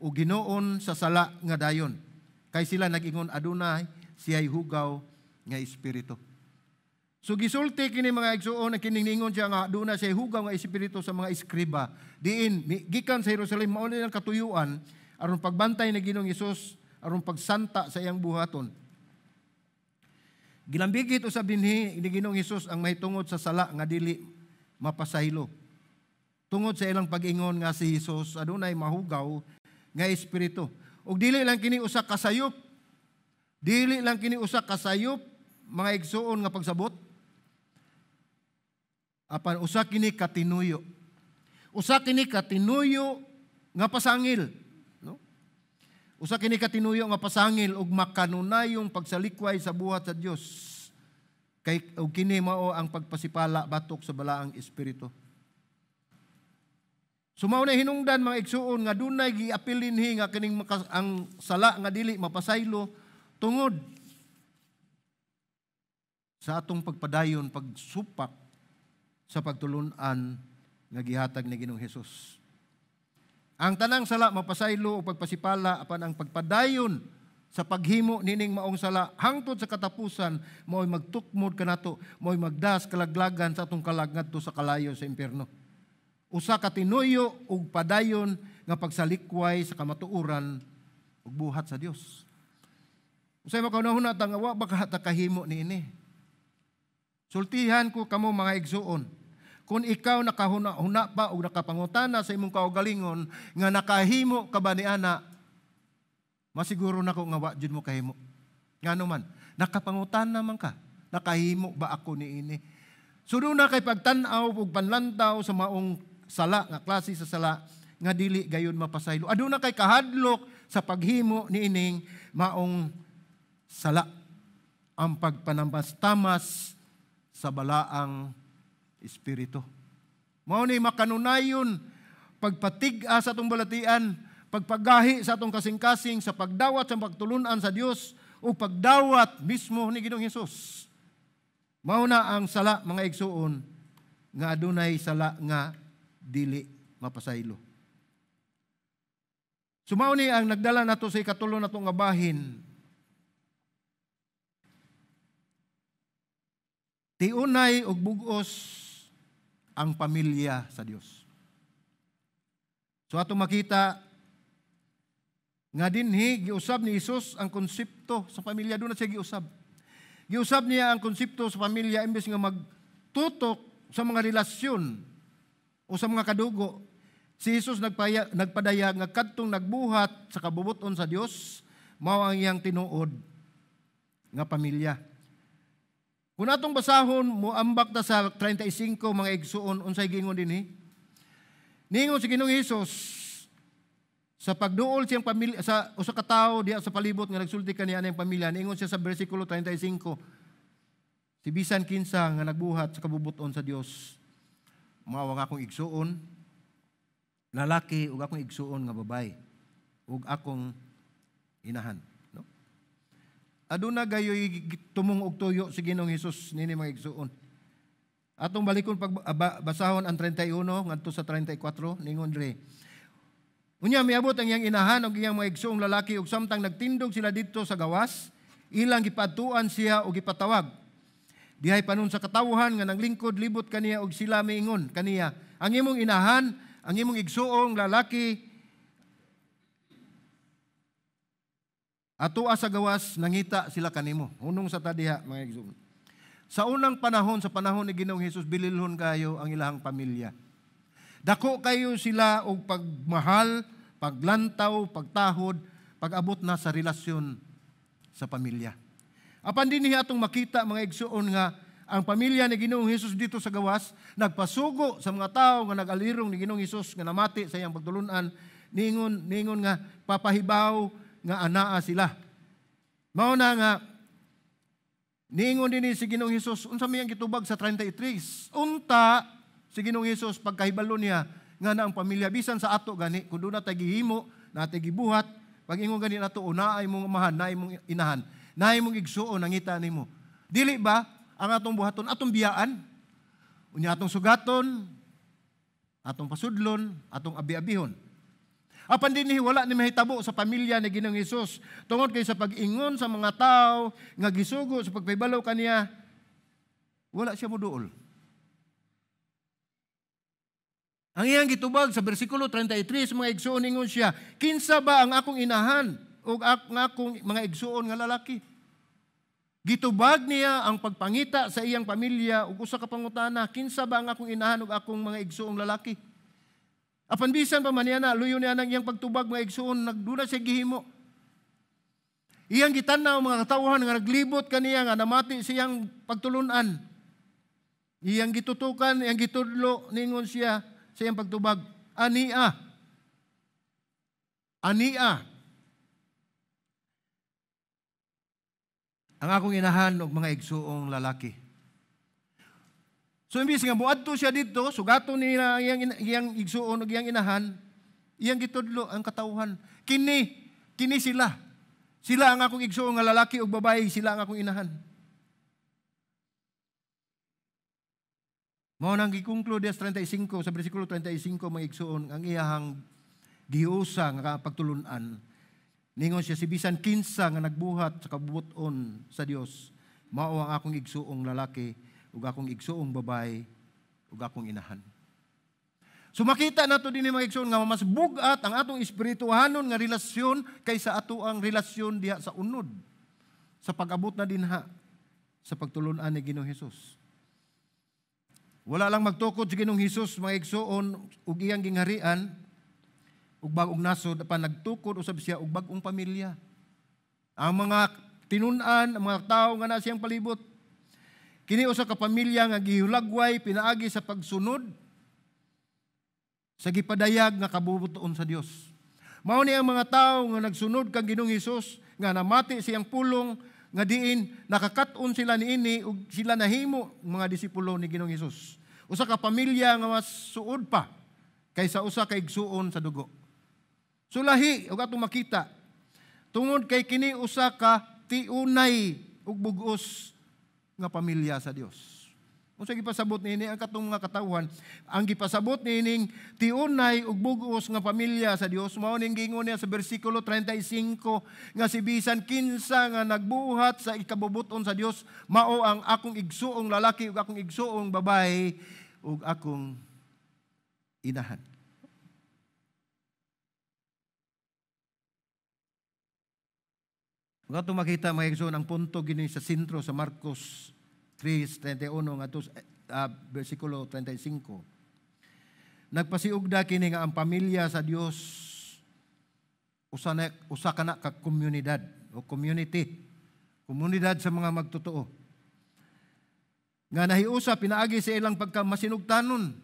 ug Ginoo sa sala nga dayon, kay sila nag-ingon adunay siya'y hugaw nga espiritu." So gisulti kini, mga igsuon, ang kining ningon siya nga aduna siya hugaw nga espiritu sa mga eskriba. Diin gikan sa Jerusalem, mao ni ang katuyuan aron pagbantay ni Ginoong Hesus, aron pagsanta sa iyang buhaton. Gilambigit usab dinhi ni Ginoong Hesus ang mahitungod sa sala nga dili mapasaylo. Tungod sa ilang pag-ingon nga si Hesus adunay mahugaw nga espiritu. Ug dili lang kini usa ka sayop. Dili lang kini usa ka sayop, mga igsuon, nga pagsabot. Apan usa kini katinuyo. Usa kini katinuyo nga pasangil. No? Usa kini katinuyo nga pasangil ug makanunayong pagsalikway sa buhat sa Dios. Kay ug kini mao ang pagpasipala batok sa balaang espiritu. So mao na hinungdan, mga igsuon, nga dunay giapil dinhi nga kining ang sala nga dili mapasaylo tungod sa atong pagpadayon pagsupak sa pagtulunan nga gihatag ni Ginoong Hesus. Ang tanang sala mapasaylo o pagpasipala, apan ang pagpadayon sa paghimo nining maong sala hangtod sa katapusan mao'y magtukmod kanato, mao'y magdas kalaglagan sa atong kalag ngadto sa kalayo sa impierno. Usa ka tinuyo ug padayon nga pagsalikway sa kamatuoran ug buhat sa Dios. Usay makahuna ta nga wa ba ka ta kahimo niini? Sultihan ko kamo, mga igsuon. Kung ikaw nakahuna-huna pa o nakapangutana sa imong kaugalingon nga nakahimo ka ba ni ana, masiguro nako nga wa jud mo kahimo. Ngano man, nakapangutana man ka, nakahimo ba ako niini? So na kay pagtan-aw ug panlantaw sa maong sala nga klase sa sala nga dili gayon mapasaylo. Aduna kay kahadlok sa paghimo niining maong sala, ang pagpanamastamas sa balaang espiritu. Mao ni makanunayon pagpatig-a sa atong balatian, pagpagahi sa atong kasing-kasing sa pagdawat sa pagtulunan sa Dios o pagdawat mismo ni Ginoong Hesus. Mao na ang sala, mga igsuon, nga adunay sala nga dili mapasaylo. So mao ni ang nagdala nato sa ikatulo nato nga bahin. Tiunay og bug-os ang pamilya sa Dios. So ato makita nga dinhi giusab ni Hesus ang konsepto sa pamilya. Doon na siya giusab. Giusab niya ang konsepto sa pamilya imbes nga magtutok sa mga relasyon o sa mga kadugo. Si Jesus nagpadayag nga kadtong nagbuhat sa kabubuton sa Dios mao ang iyang tinuod nga pamilya. Kung atong basahon, muambak ta sa 35, mga igsuon, unsay giingon dinhi? Ningon si Ginoong Hesus sa pagduol siyang pamilya sa usa ka tawo diha sa palibot nga nagsulti kaniya ang pamilya, ningon siya sa bersikulo 35, "Si bisan kinsa nga nagbuhat sa kabubuton sa Dios mao ang akong igsuon lalaki ug akong igsuon nga babae ug akong inahan." No? Aduna gayoy tumong og tuyo si Ginoong Hesus nini, mga igsuon. Atong balikon pag basahon ang 31 ngadto sa 34, ningon dre. "Unya miabot ang iyang inahan ug iyang mga igsuong lalaki ug samtang nagtindog sila didto sa gawas, ilang gipadtuan siya ug gipatawag. Dihay panon sa katawhan nga naglingkod libot kaniya og sila miingon kaniya, ang imong inahan, ang imong igsuong lalaki atoa sa gawas, nangita sila kanimo. Hunong sa tadiha, mga igsuon. Sa unang panahon, sa panahon ni Ginoong Hesus, bililhon kayo ang ilahang pamilya. Dako kayo sila og pagmahal, paglantaw, pagtahod, pag-abot na sa relasyon sa pamilya. Apan dinhi atong makita, mga igsuon, nga ang pamilya ni Ginoong Hesus dito sa gawas nagpasugo sa mga tawo nga nag-alirong ni Ginoong Hesus nga namati sa iyang pagtulunan, niingon nga papahibaw nga anaa sila. Mao na nga niingon dinhi si Ginoong Hesus, unsa may ang gitubag sa 33? Unta si Ginoong Hesus pagkahibalo niya nga na ang pamilya bisan sa ato gani kun doon natay gihimo, natay gibuhat, pag-ingon gani nato, naay mong amahan, naay mong inahan, naay mong igsuon, nangita nimo. Dili ba ang atong buhaton, atong biyaan, unya atong sugaton, atong pasudlon, atong abi-abihon. Apan dinhi wala ni mahitabo sa pamilya ni Ginoong Hesus tungod kay sa pag-ingon sa mga tao nga gisugo sa pagpahibalo kaniya, wala siya moduol. Ang iyang gitubag sa bersikulo 33, mga igsuon, ingon siya, kinsa ba ang akong inahan ug ang akong mga igsuon nga lalaki? Gitubag niya ang pagpangita sa iyang pamilya ug usa ka pangutana, kinsa ba ang akong inahan ug akong mga igsuong lalaki? Apan bisan pa man niya na, luyo niya nang iyang pagtubag, mga igsuon, nagduna siya gihimo. Iyang gitan-aw mga katawhan nga naglibot kaniya nga namati siyang pagtulunan. Iyang gitutukan, iyang gitudlo, ningon siya sa iyang pagtubag, ania. Ania. Ang akong inahan og mga igsuong lalaki. So imbis nga muadto siya didto, sugaton niya ang iyang igsuon og iyang inahan, iyang gitudlo ang katawhan. Kini sila. Sila ang akong igsuon nga lalaki ug babae, sila ang akong inahan. Mao nang gi-conclude sa 35, sa bersikulo 35, mga igsuon, ang iyahang giusa nga pagtulunan. Ningon siya, si bisan kinsa nga nagbuhat sa kabubuton sa Dios, mao ang akong igsuong lalaki ug akong igsuong babae ug akong inahan. So makita nato dinhi, mga igsuon, nga mas bug-at ang atong espirituhanon nga relasyon kaysa ato ang relasyon diha sa unod sa pag-abot na dinha sa pagtulunan ni Ginoong Hesus. Wala lang magtukod sa Ginoong Hesus, mga igsuon, ug iyang gingharian ug bag-ong nasod, apan nagtukod usab siya og bag-ong pamilya. Ang mga tinun-an, ang mga tawo nga naa siyang palibot. Kini usa ka pamilya nga gihulagway pinaagi sa pagsunod sa gipadayag nga kabubuton sa Dios. Mao ni ang mga tawo nga nagsunod kang Ginoong Hesus, nga namati siyang pulong, nga diin nakakat-on sila niini ug sila nahimo mga disipulo ni Ginoong Hesus. Usa ka pamilya nga mas suod pa kaysa usa ka igsuon sa dugo. Sulahi ug atong makita tungod kay kini usa ka tiunay ug bug-os nga pamilya sa Dios. Unsa gipasabot niini ang katong mga katawhan? Ang gipasabot niining tiunay ug bug-os nga pamilya sa Dios, mao ning giingon niya sa bersikulo 35 nga si bisan kinsa nga nagbuhat sa ikabubuton sa Dios, mao ang akong igsuong lalaki ug akong igsuong babae ug akong inahan. Ug atong makita, mga igsoon, ang punto gini sa sentro sa Marcos 3:31 ngadto bersikulo 35. Nagpasiugda kini nga ang pamilya sa Dios usa ka na ka komunidad o community. Komunidad sa mga magtotoo. Nga nahiusa pinaagi sa ilang pagkamasinugtanon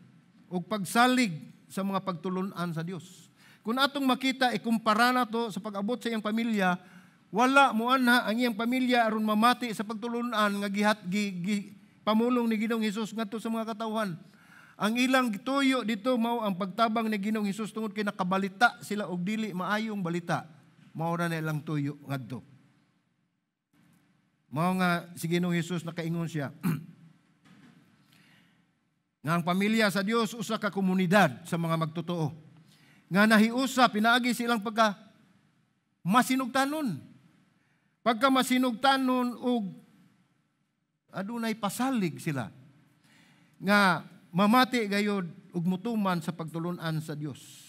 ug pagsalig sa mga pagtulun-an sa Dios. Kung atong makita ikumpara nato sa pag-abot sa iyang pamilya, wala mo anha ang iyang pamilya aron mamati sa pagtulun-an nga pamulong ni Ginoong Hesus ngadto sa mga katawhan. Ang ilang gituyo dito mao ang pagtabang ni Ginoong Hesus tungod kay nakabalita sila og dili maayong balita. Mao ra na ilang tuyo ngadto. Mao nga si Ginoong Hesus nakaingon siya nga ang pamilya sa Dios usa ka komunidad sa mga magtotoo nga nahiusa pinaagi silang pagka masinugtanon. Pagka masinugtanon og Adunay pasalig sila nga mamati gayod ug mutuman sa pagtulunan sa Dios.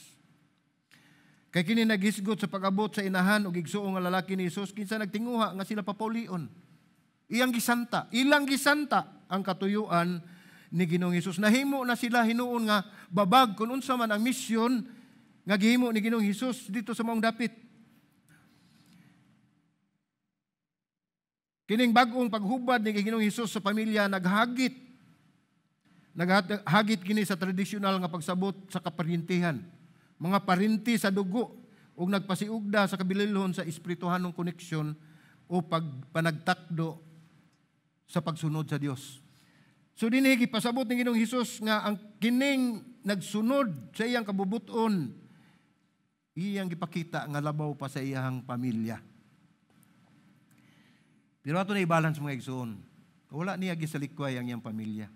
Kay kini naghisgot sa pag-abot sa inahan ug igsuong nga lalaki ni Hesus, kinsa nagtinguha nga sila papaulion. Iyang gisanta, ilang gisanta ang katuyuan ni Ginoong Hesus. Nahimo na sila hinuon nga babag kung unsa man ang misyon nga gihimo ni Ginoong Hesus dito sa maong dapit. Kining bag-ong paghubad ni Ginoong Hesus sa pamilya naghagit. Naghagit kini sa tradisyonal nga pagsabot sa kaparintihan. Mga parinti sa dugo ug nagpasiugda sa kabililhon sa espirituhanong koneksyon o pagpanagtakdo sa pagsunod sa Dios. So dinhi gipasabot ni Ginoong Hesus nga ang kining nagsunod sa iyang kabubuton, iyang gipakita nga labaw pa sa iyang pamilya. Pero ato na i-balance, mga igsoon. Wala niya gisalikway ang iyang pamilya.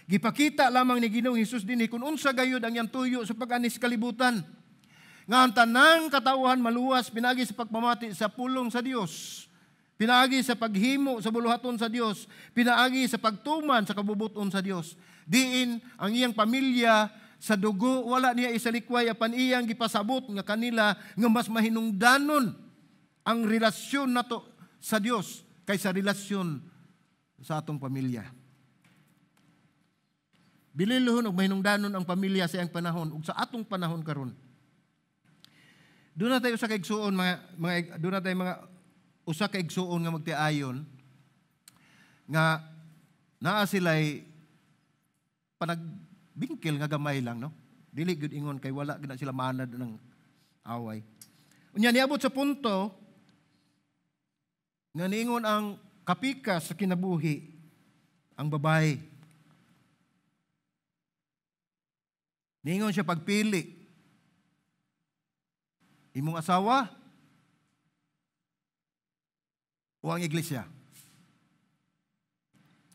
Gipakita lamang ni Ginoong Hesus dinhi kung unsa gayud ang iyang tuyo sa pag-anis kalibutan. Nga ang tanang katawhan maluwas pinaagi sa pagpamati sa pulong sa Dios, pinaagi sa paghimo sa buluhaton sa Dios, pinaagi sa pagtuman sa kabubuton sa Dios. Diin ang iyang pamilya sa dugo wala niya isalikway, apan iyang gipasabot nga kanila nga mas mahinungdanon ang relasyon nato sa Dios kaysa relasyon sa atong pamilya. Bililhon og mahinungdanon ang pamilya sa iyang panahon ug sa atong panahon karon. Doon na tayo sa kaigsuon mga doon na tayo mga usa ka igsuon nga magtiayon nga naa sila'y panagbingkil nga gamay lang, no? Dili gyud ingon kay wala gyud na sila manad ng away. Unya niabot sa punto nga niingon ang kapikas sa kinabuhi ang babae. Niingon siya pagpili. Imong asawa o ang iglesia?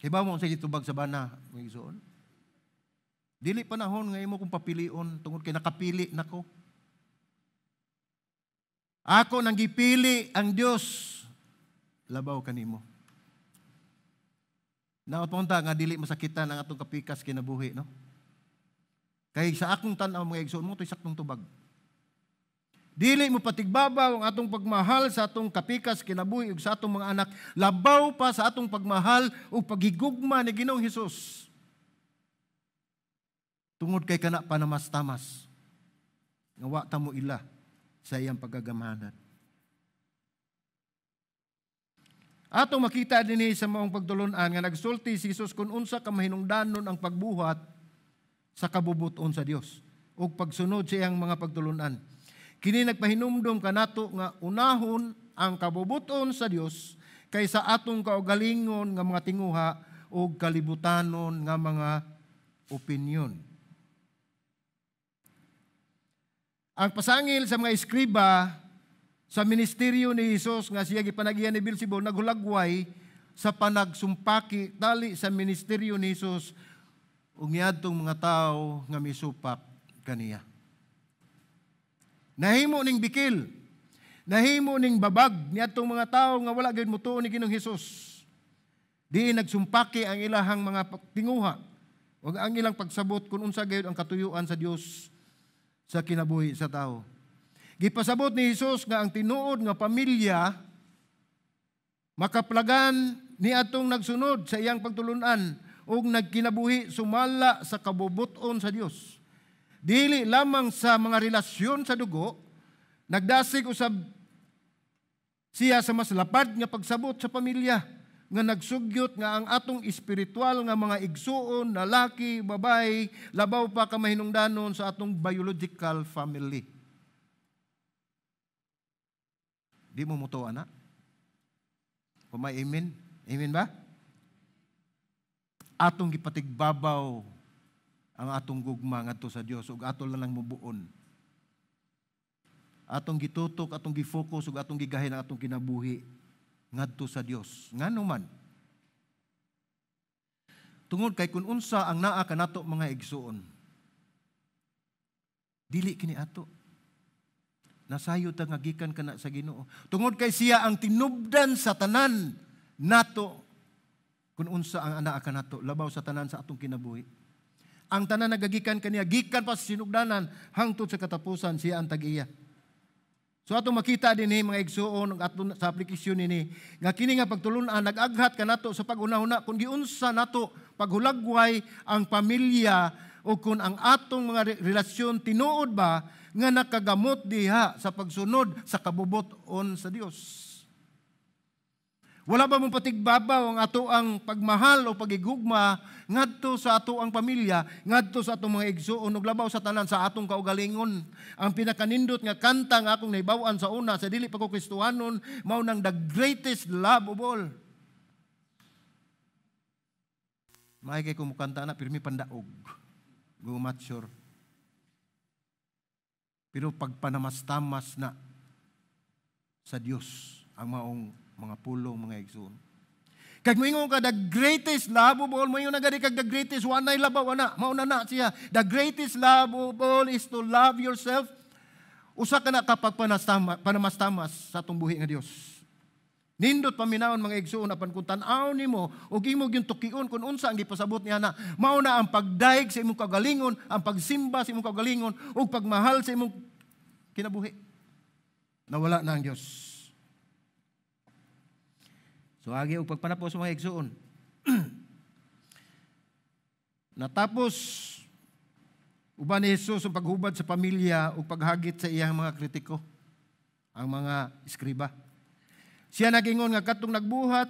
Kibaw mo sa gitubag sa bana, mga igsoon? Dili panahon nga imo kong papilion tungod kay nakapili nako. Ako nang gipili ang Dios labaw kanimo. Naot punta nga dili masakitan ang atong kapikas kinabuhi, no? Kay sa akong tan-aw, mga igsoon, mo to'y saktong tubag. Dili mo patigbabaw ang atong pagmahal sa atong kapikas kinabuhi ug sa atong mga anak, labaw pa sa atong pagmahal ug paghigugma ni Ginoong Hesus. Tungod kay kana panamas-tamas nga wa ta mo ila sa iyang pagkagamhanan. Atong makita dinhi sa maong pagtulun-an nga nagsulti si Hesus kung unsa ka mahinungdanon ang pagbuhat sa kabubuton sa Dios ug pagsunod sa iyang mga pagtulun-an. Kini nagpahinumdom kanato nga unahon ang kabubuton sa Dios kaysa atong kaugalingon nga mga tinguha ug kalibutanon nga mga opinyon. Ang pasangil sa mga eskriba sa ministeryo ni Hesus nga siya gipanagian ni Beelzebul naghulagway sa panagsumpaki tali sa ministeryo ni Hesus ug niadtong mga tawo nga misupak kaniya. Nahimo ning bikil, nahimo ning babag niadtong mga tawo nga wala gyud motuo ni Ginoong Hesus. Diin nagsumpaki ang ilahang mga tinguha ug ang ilang pagsabot kung unsa gayud ang katuyuan sa Dios sa kinabuhi sa tawo. Gipasabot ni Hesus nga ang tinuod nga pamilya makaplagan ni atong nagsunod sa iyang pagtulunan ug nagkinabuhi sumala sa kabubuton sa Dios. Dili lamang sa mga relasyon sa dugo, nagdasig usab siya sa mas lapad nga pagsabot sa pamilya nga nagsugyot nga ang atong espiritual nga mga igsuon, lalaki, babae, labaw pa ka mahinungdanon sa atong biological family. Di mo mutuo, ana? Pumay amen? Amen ba? Atong gipatigbabaw ang atong gugma ngadto sa Dios ug ato lang mubuon. Atong gitutok, atong gifocus ug atong gigahin ang atong kinabuhi ngadto sa Dios. Ngano man? Tungod kay kun unsa ang naa kanato, mga igsuon, dili kini ato. Nasayo ta nga gikan kana sa Ginoo. Tungod kay siya ang tinubdan sa tanan nato Kung unsa ang anaa kanato, labaw sa tanan sa atong kinabuhi. Ang tanan nagagikan kaniya, gikan pa sa sinugdanan hangtod sa katapusan, siya ang tag-iya. So atong makita dinhi, mga igsuon, ato sa aplikasyon nini nga kini nga pagtulun-an nag-aghat kanato sa pag-unahuna kung giunsa nato paghulagway ang pamilya o kung ang atong mga relasyon tinuod ba nga nakagamot diha sa pagsunod sa kabubut-on sa Dios. Wala ba mong patigbabaw ang ato ang pagmahal o pagigugma ngadto sa ato ang pamilya, ngadto sa atong mga igsuon ug labaw sa tanan sa atong kaugalingon? Ang pinakanindot nga kanta nga akong nahibaw-an sa una sa dili pa ko Kristohanon mao nang "The Greatest Love of All". Maay kay kumukanta na pirmi pandaog. Gumatsure. Pero pagpanamastamas na sa Dios ang maong mga pulong, mga igsoon. Kag moingon ka, "The greatest love of all," moingon na gani kag "the greatest," wa nay labaw ana, mao na na siya. "The greatest love of all is to love yourself." Usa ka na kapag panamastamas sa atong buhi nga Dios. Nindot paminawon, mga igsoon, apan kung tan-aw nimo ug imo gyud tukion kung unsa ang gipasabot niya na mao na ang pagdayeg sa imong kaugalingon, ang pagsimba sa imong kaugalingon ug pagmahal sa imong kinabuhi. Nawala na ang Dios. So agi og pagpanapos, mga igsoon. Natapos uban ni Jesus ang paghubad sa pamilya ug paghagit sa iyang mga kritiko, ang mga eskriba. Siya nagingon nga katong nagbuhat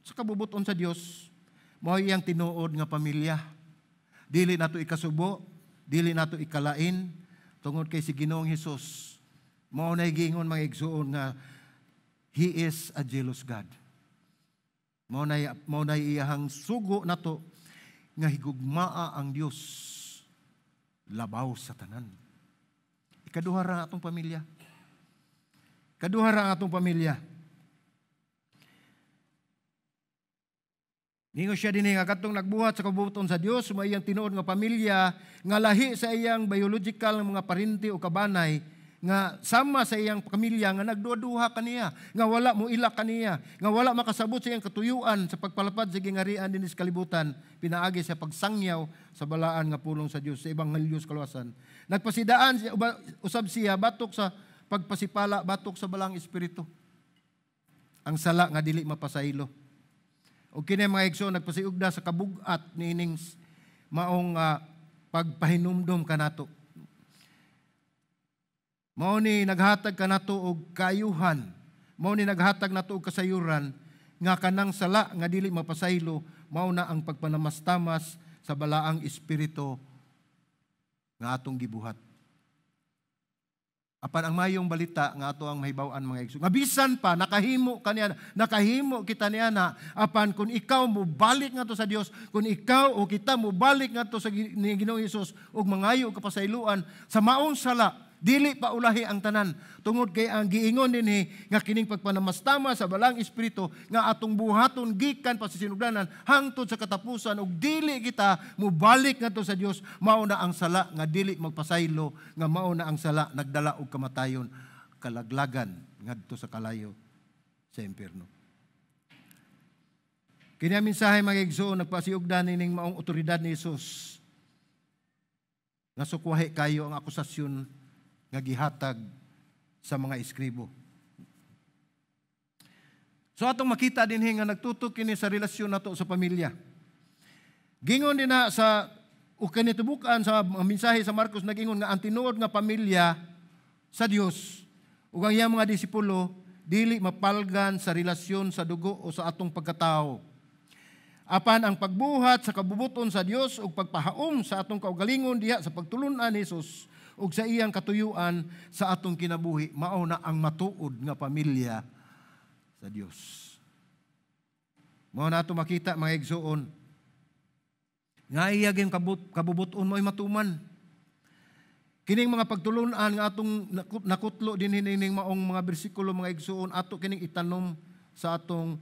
sa kabubuton sa Dios, mao iyang tinuod nga pamilya. Dili nato ikasubo, dili nato ikalain tungod kay si Ginoong Hesus mao na giingon, mga igsuon, nga He is a jealous God. Mao na iyahang sugo nato nga higugmaa ang Dios labaw sa tanan. Ikaduha ra ang atong pamilya. Ikaduha ra ang atong pamilya. Ningon siya dinhi nga katong nagbuhat sa kabubuton sa Dios mao iyang tinuod nga pamilya, nga lahi sa iyang biological nga mga parinti o kabanay, nga sama sa iyang pamilya nga nagduha-duha kaniya, nga wala mo ila kaniya, nga wala makasabot sa iyang katuyuan sa pagpalapad sa gingarian dinhi sa kalibutan pinaagi sa pagsangyaw sa balaan nga pulong sa Dios, sa ebanghelyo sa kaluwasan. Nagpasidaan siya, usab siya batok sa pagpasipala batok sa Balaang Espiritu. Ang sala nga dili mapasaylo. O kini, mga igsoon, nagpasiugda sa kabug-at niining maong pagpahinumdom kanato. Mao ni naghatag kanato og kaayuhan. Mao ni naghatag nato og kasayuran nga kanang sala nga dili mapasaylo mao na ang pagpanamastamas sa Balaang Espiritu nga atong gibuhat. Apan ang mayong balita nga ato ang mahibaw-an, mga igsoon, nga bisan pa nakahimo kaniya, nakahimo kita niya na, apan kung ikaw mobalik ngadto sa Dios, kung ikaw o kita mobalik ngadto sa ni Ginoong Hesus ug mangayo og kapasayloan sa maong sala, dili pa ulahi ang tanan tungod kay ang giingon dinhi nga kining pagpanamastama sa Balaang Espiritu nga atong buhaton gikan pa sa sinugdanan hangtod sa katapusan ug dili kita mobalik ngadto sa Dios, mao na ang sala nga dili magpasaylo, nga mao na ang sala nagdala og kamatayon, kalaglagan ngadto sa kalayo sa impierno. Kini ang mensahe, mga igsoon, nagpasiugda nining maong otoridad ni Jesus nga sukwahi kayo ang akusasyon nga gihatag sa mga eskribo. So atong makita dinhi nga nagtutok kini sa relasyon nato sa pamilya. Gingon din na sa o kinitubukan sa mga mensahe sa Marcos, nagingon nga ang tinuod nga pamilya sa Dios ug ang iyang mga disipulo dili mapalgan sa relasyon sa dugo o sa atong pagkatao. Apan ang pagbuhat sa kabubuton sa Dios ug pagpahaom sa atong kaugalingon diha sa pagtulun-an ni Jesus ug sa iyang katuyuan sa atong kinabuhi, mao na ang matuod nga pamilya sa Dios. Mao na ato makita, mga igsuon, nga iya gyud kabubuton mo'y matuman. Kining mga pagtulun-an nga atong nakutlo din nining maong mga bersikulo, mga igsuon, ato kining itanom sa atong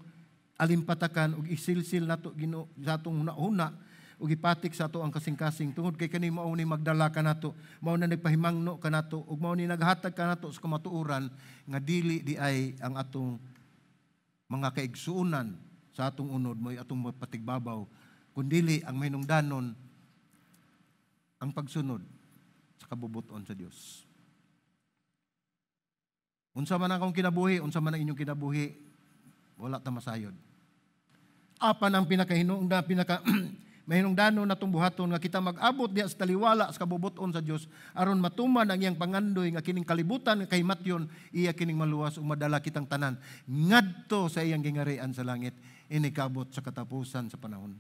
alimpatakan ug isilsil nato Ginoo sa atong hunahuna ug ipatik sa ato ang kasing-kasing tungod kay kani mao ni magdala kanato, mao na nagpahimangno kanato ug mao ni naghatag kanato sa kamatuoran nga dili di ay ang atong mga kaigsuonan sa sa atong unod mo'y atong mapatigbabaw, kundili ang mahinungdanon ang pagsunod sa kabubuton sa Dios. Unsa man akong kinabuhi, unsa man ang inyong kinabuhi, wala ta masayod. Apan ang pinakahinungda, pinaka mahinungdanon natong buhaton nga kita mag-abot diha sa taliwala sa kabubuton sa Dios aron matuman ang iyang pangandoy nga kining kalibutan nga kahimatyon iya kining maluwas ug madala kitang tanan ngadto sa iyang gingarian sa langit inikabot sa katapusan sa panahon.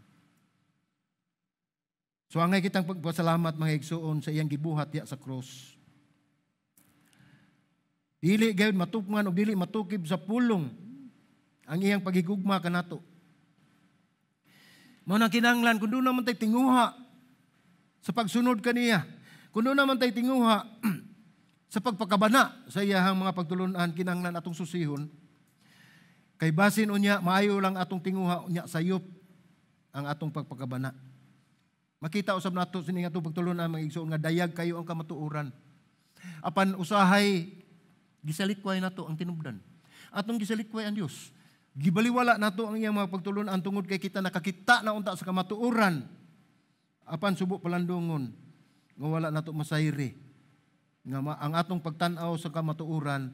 So angay kitang pagpasalamat mga igsuon sa iyang gibuhat diha sa krus. Dili gayud matupngan og dili matukib sa pulong ang iyang paghigugma kanato. Mao nang kinahanglan kun doon naman tay tinguha sa pagsunod kaniya, kun doon naman tay tinguha sa pagpakabana sa iyahang mga pagtulunan, kinahanglan atong susihon. Kay basin unya maayo lang atong tinguha unya sayop ang atong pagpakabana. Makita usab nato sining atong pagtulunan mga igsoon nga dayag kayo ang kamatuoran. Apan usahay gisalikway nato ang tinubdan. Atong gisalikway ang Dios. Gibaliwala nato ang iyang mga pagtulunan tungod kay kita nakakita na unta sa kamatuoran. Apan subo palandungon nga wala nato masayri nga ang atong pagtan-aw sa kamatuoran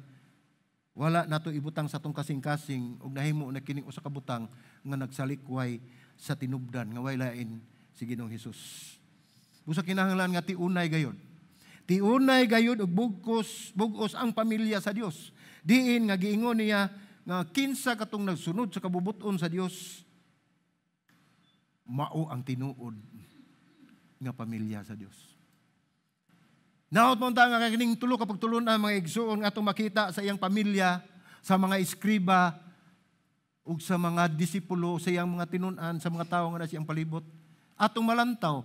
wala nato ibutang sa atong kasing-kasing ug nahimo na kining usa ka butang nga nagsalikway sa tinubdan nga way lain si Ginoong Hesus. Busa kinahanglan nga tiunay gayod. Tiunay gayod og bugos ang pamilya sa Dios. Diin nga giingon niya nga kinsa katong nagsunod sa kabubuton sa Dios mao ang tinuod nga pamilya sa Dios. Naot mo ta nga kining tulo ka pagtulunan mga igsuon nga atong makita sa iyang pamilya, sa mga eskriba ug sa mga disipulo, sa iyang mga tinun-an, sa mga tawo nga nasa iyang palibot. Atong malantaw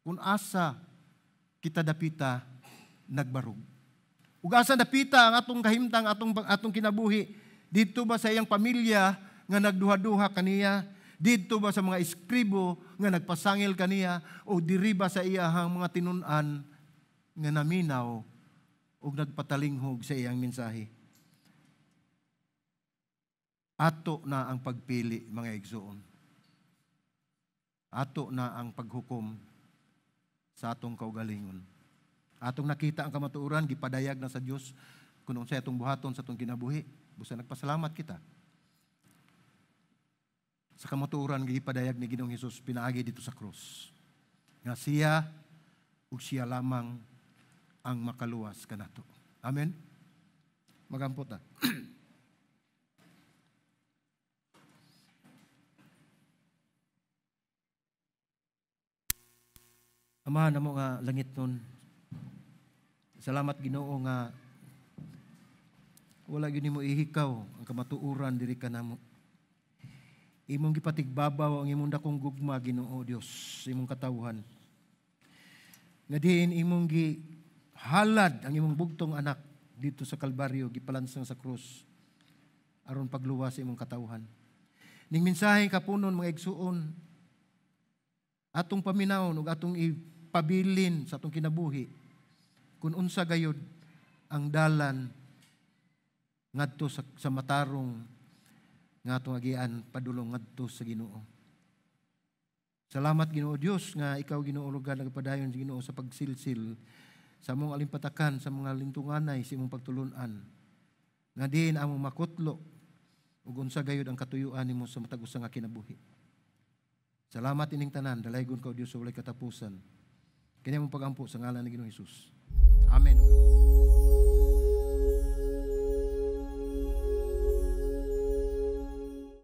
kung asa kita dapita nagbarog. Ug asa dapita ang atong kahimtang, atong kinabuhi, didto ba sa iyang pamilya nga nagduha-duha kaniya, didto ba sa mga eskribo nga nagpasangil kaniya, o diri ba sa iyahang mga tinun-an nga naminaw ug nagpatalinghog sa iyang mensahe. Ato na ang pagpili mga igsoon. Ato na ang paghukom sa atong kaugalingon. Atong nakita ang kamatuoran, gipadayag na sa Dios kung unsay atong buhaton sa atong kinabuhi. Busa nagpasalamat kita. Sa kamatuoran gipadayag ni Ginoong Hesus pinaagi dito sa krus. Nga siya ug siya lamang ang makaluwas kanato. Amen. Magampot ta. Amahan namo nga langit nun. Salamat Ginoo nga wala gyud nimo ihikaw ang kamatuoran diri kanamo. Imong gipatigbabaw ang imong dakong gugma Ginoo Dios sa imong katawhan. Nga diin imong gihalad ang imong bugtong anak dito sa Kalbaryo, gipalansang sa krus aron pagluwas sa imong katawhan. Ning mensahe kapunon mga igsuon, atong paminawon ug atong ipabilin sa atong kinabuhi kung unsa gayud ang dalan ngadto sa matarong nga atong agian padulong ngadto sa Ginoo. Salamat Ginoo Dios nga ikaw Ginoo lugar nagpadayon sa Ginoo sa pagsilsil sa among alimpatakan sa mga lintunganay sa imong pagtulun-an nga diin among makutlo ug unsa gayud ang katuyuan nimo sa matag usa nga kinabuhi. Salamat ining tanan, dalaygon ka o Dios sa walay katapusan. Kini among pagampo sa ngalan ni Ginoong Hesus. Amen.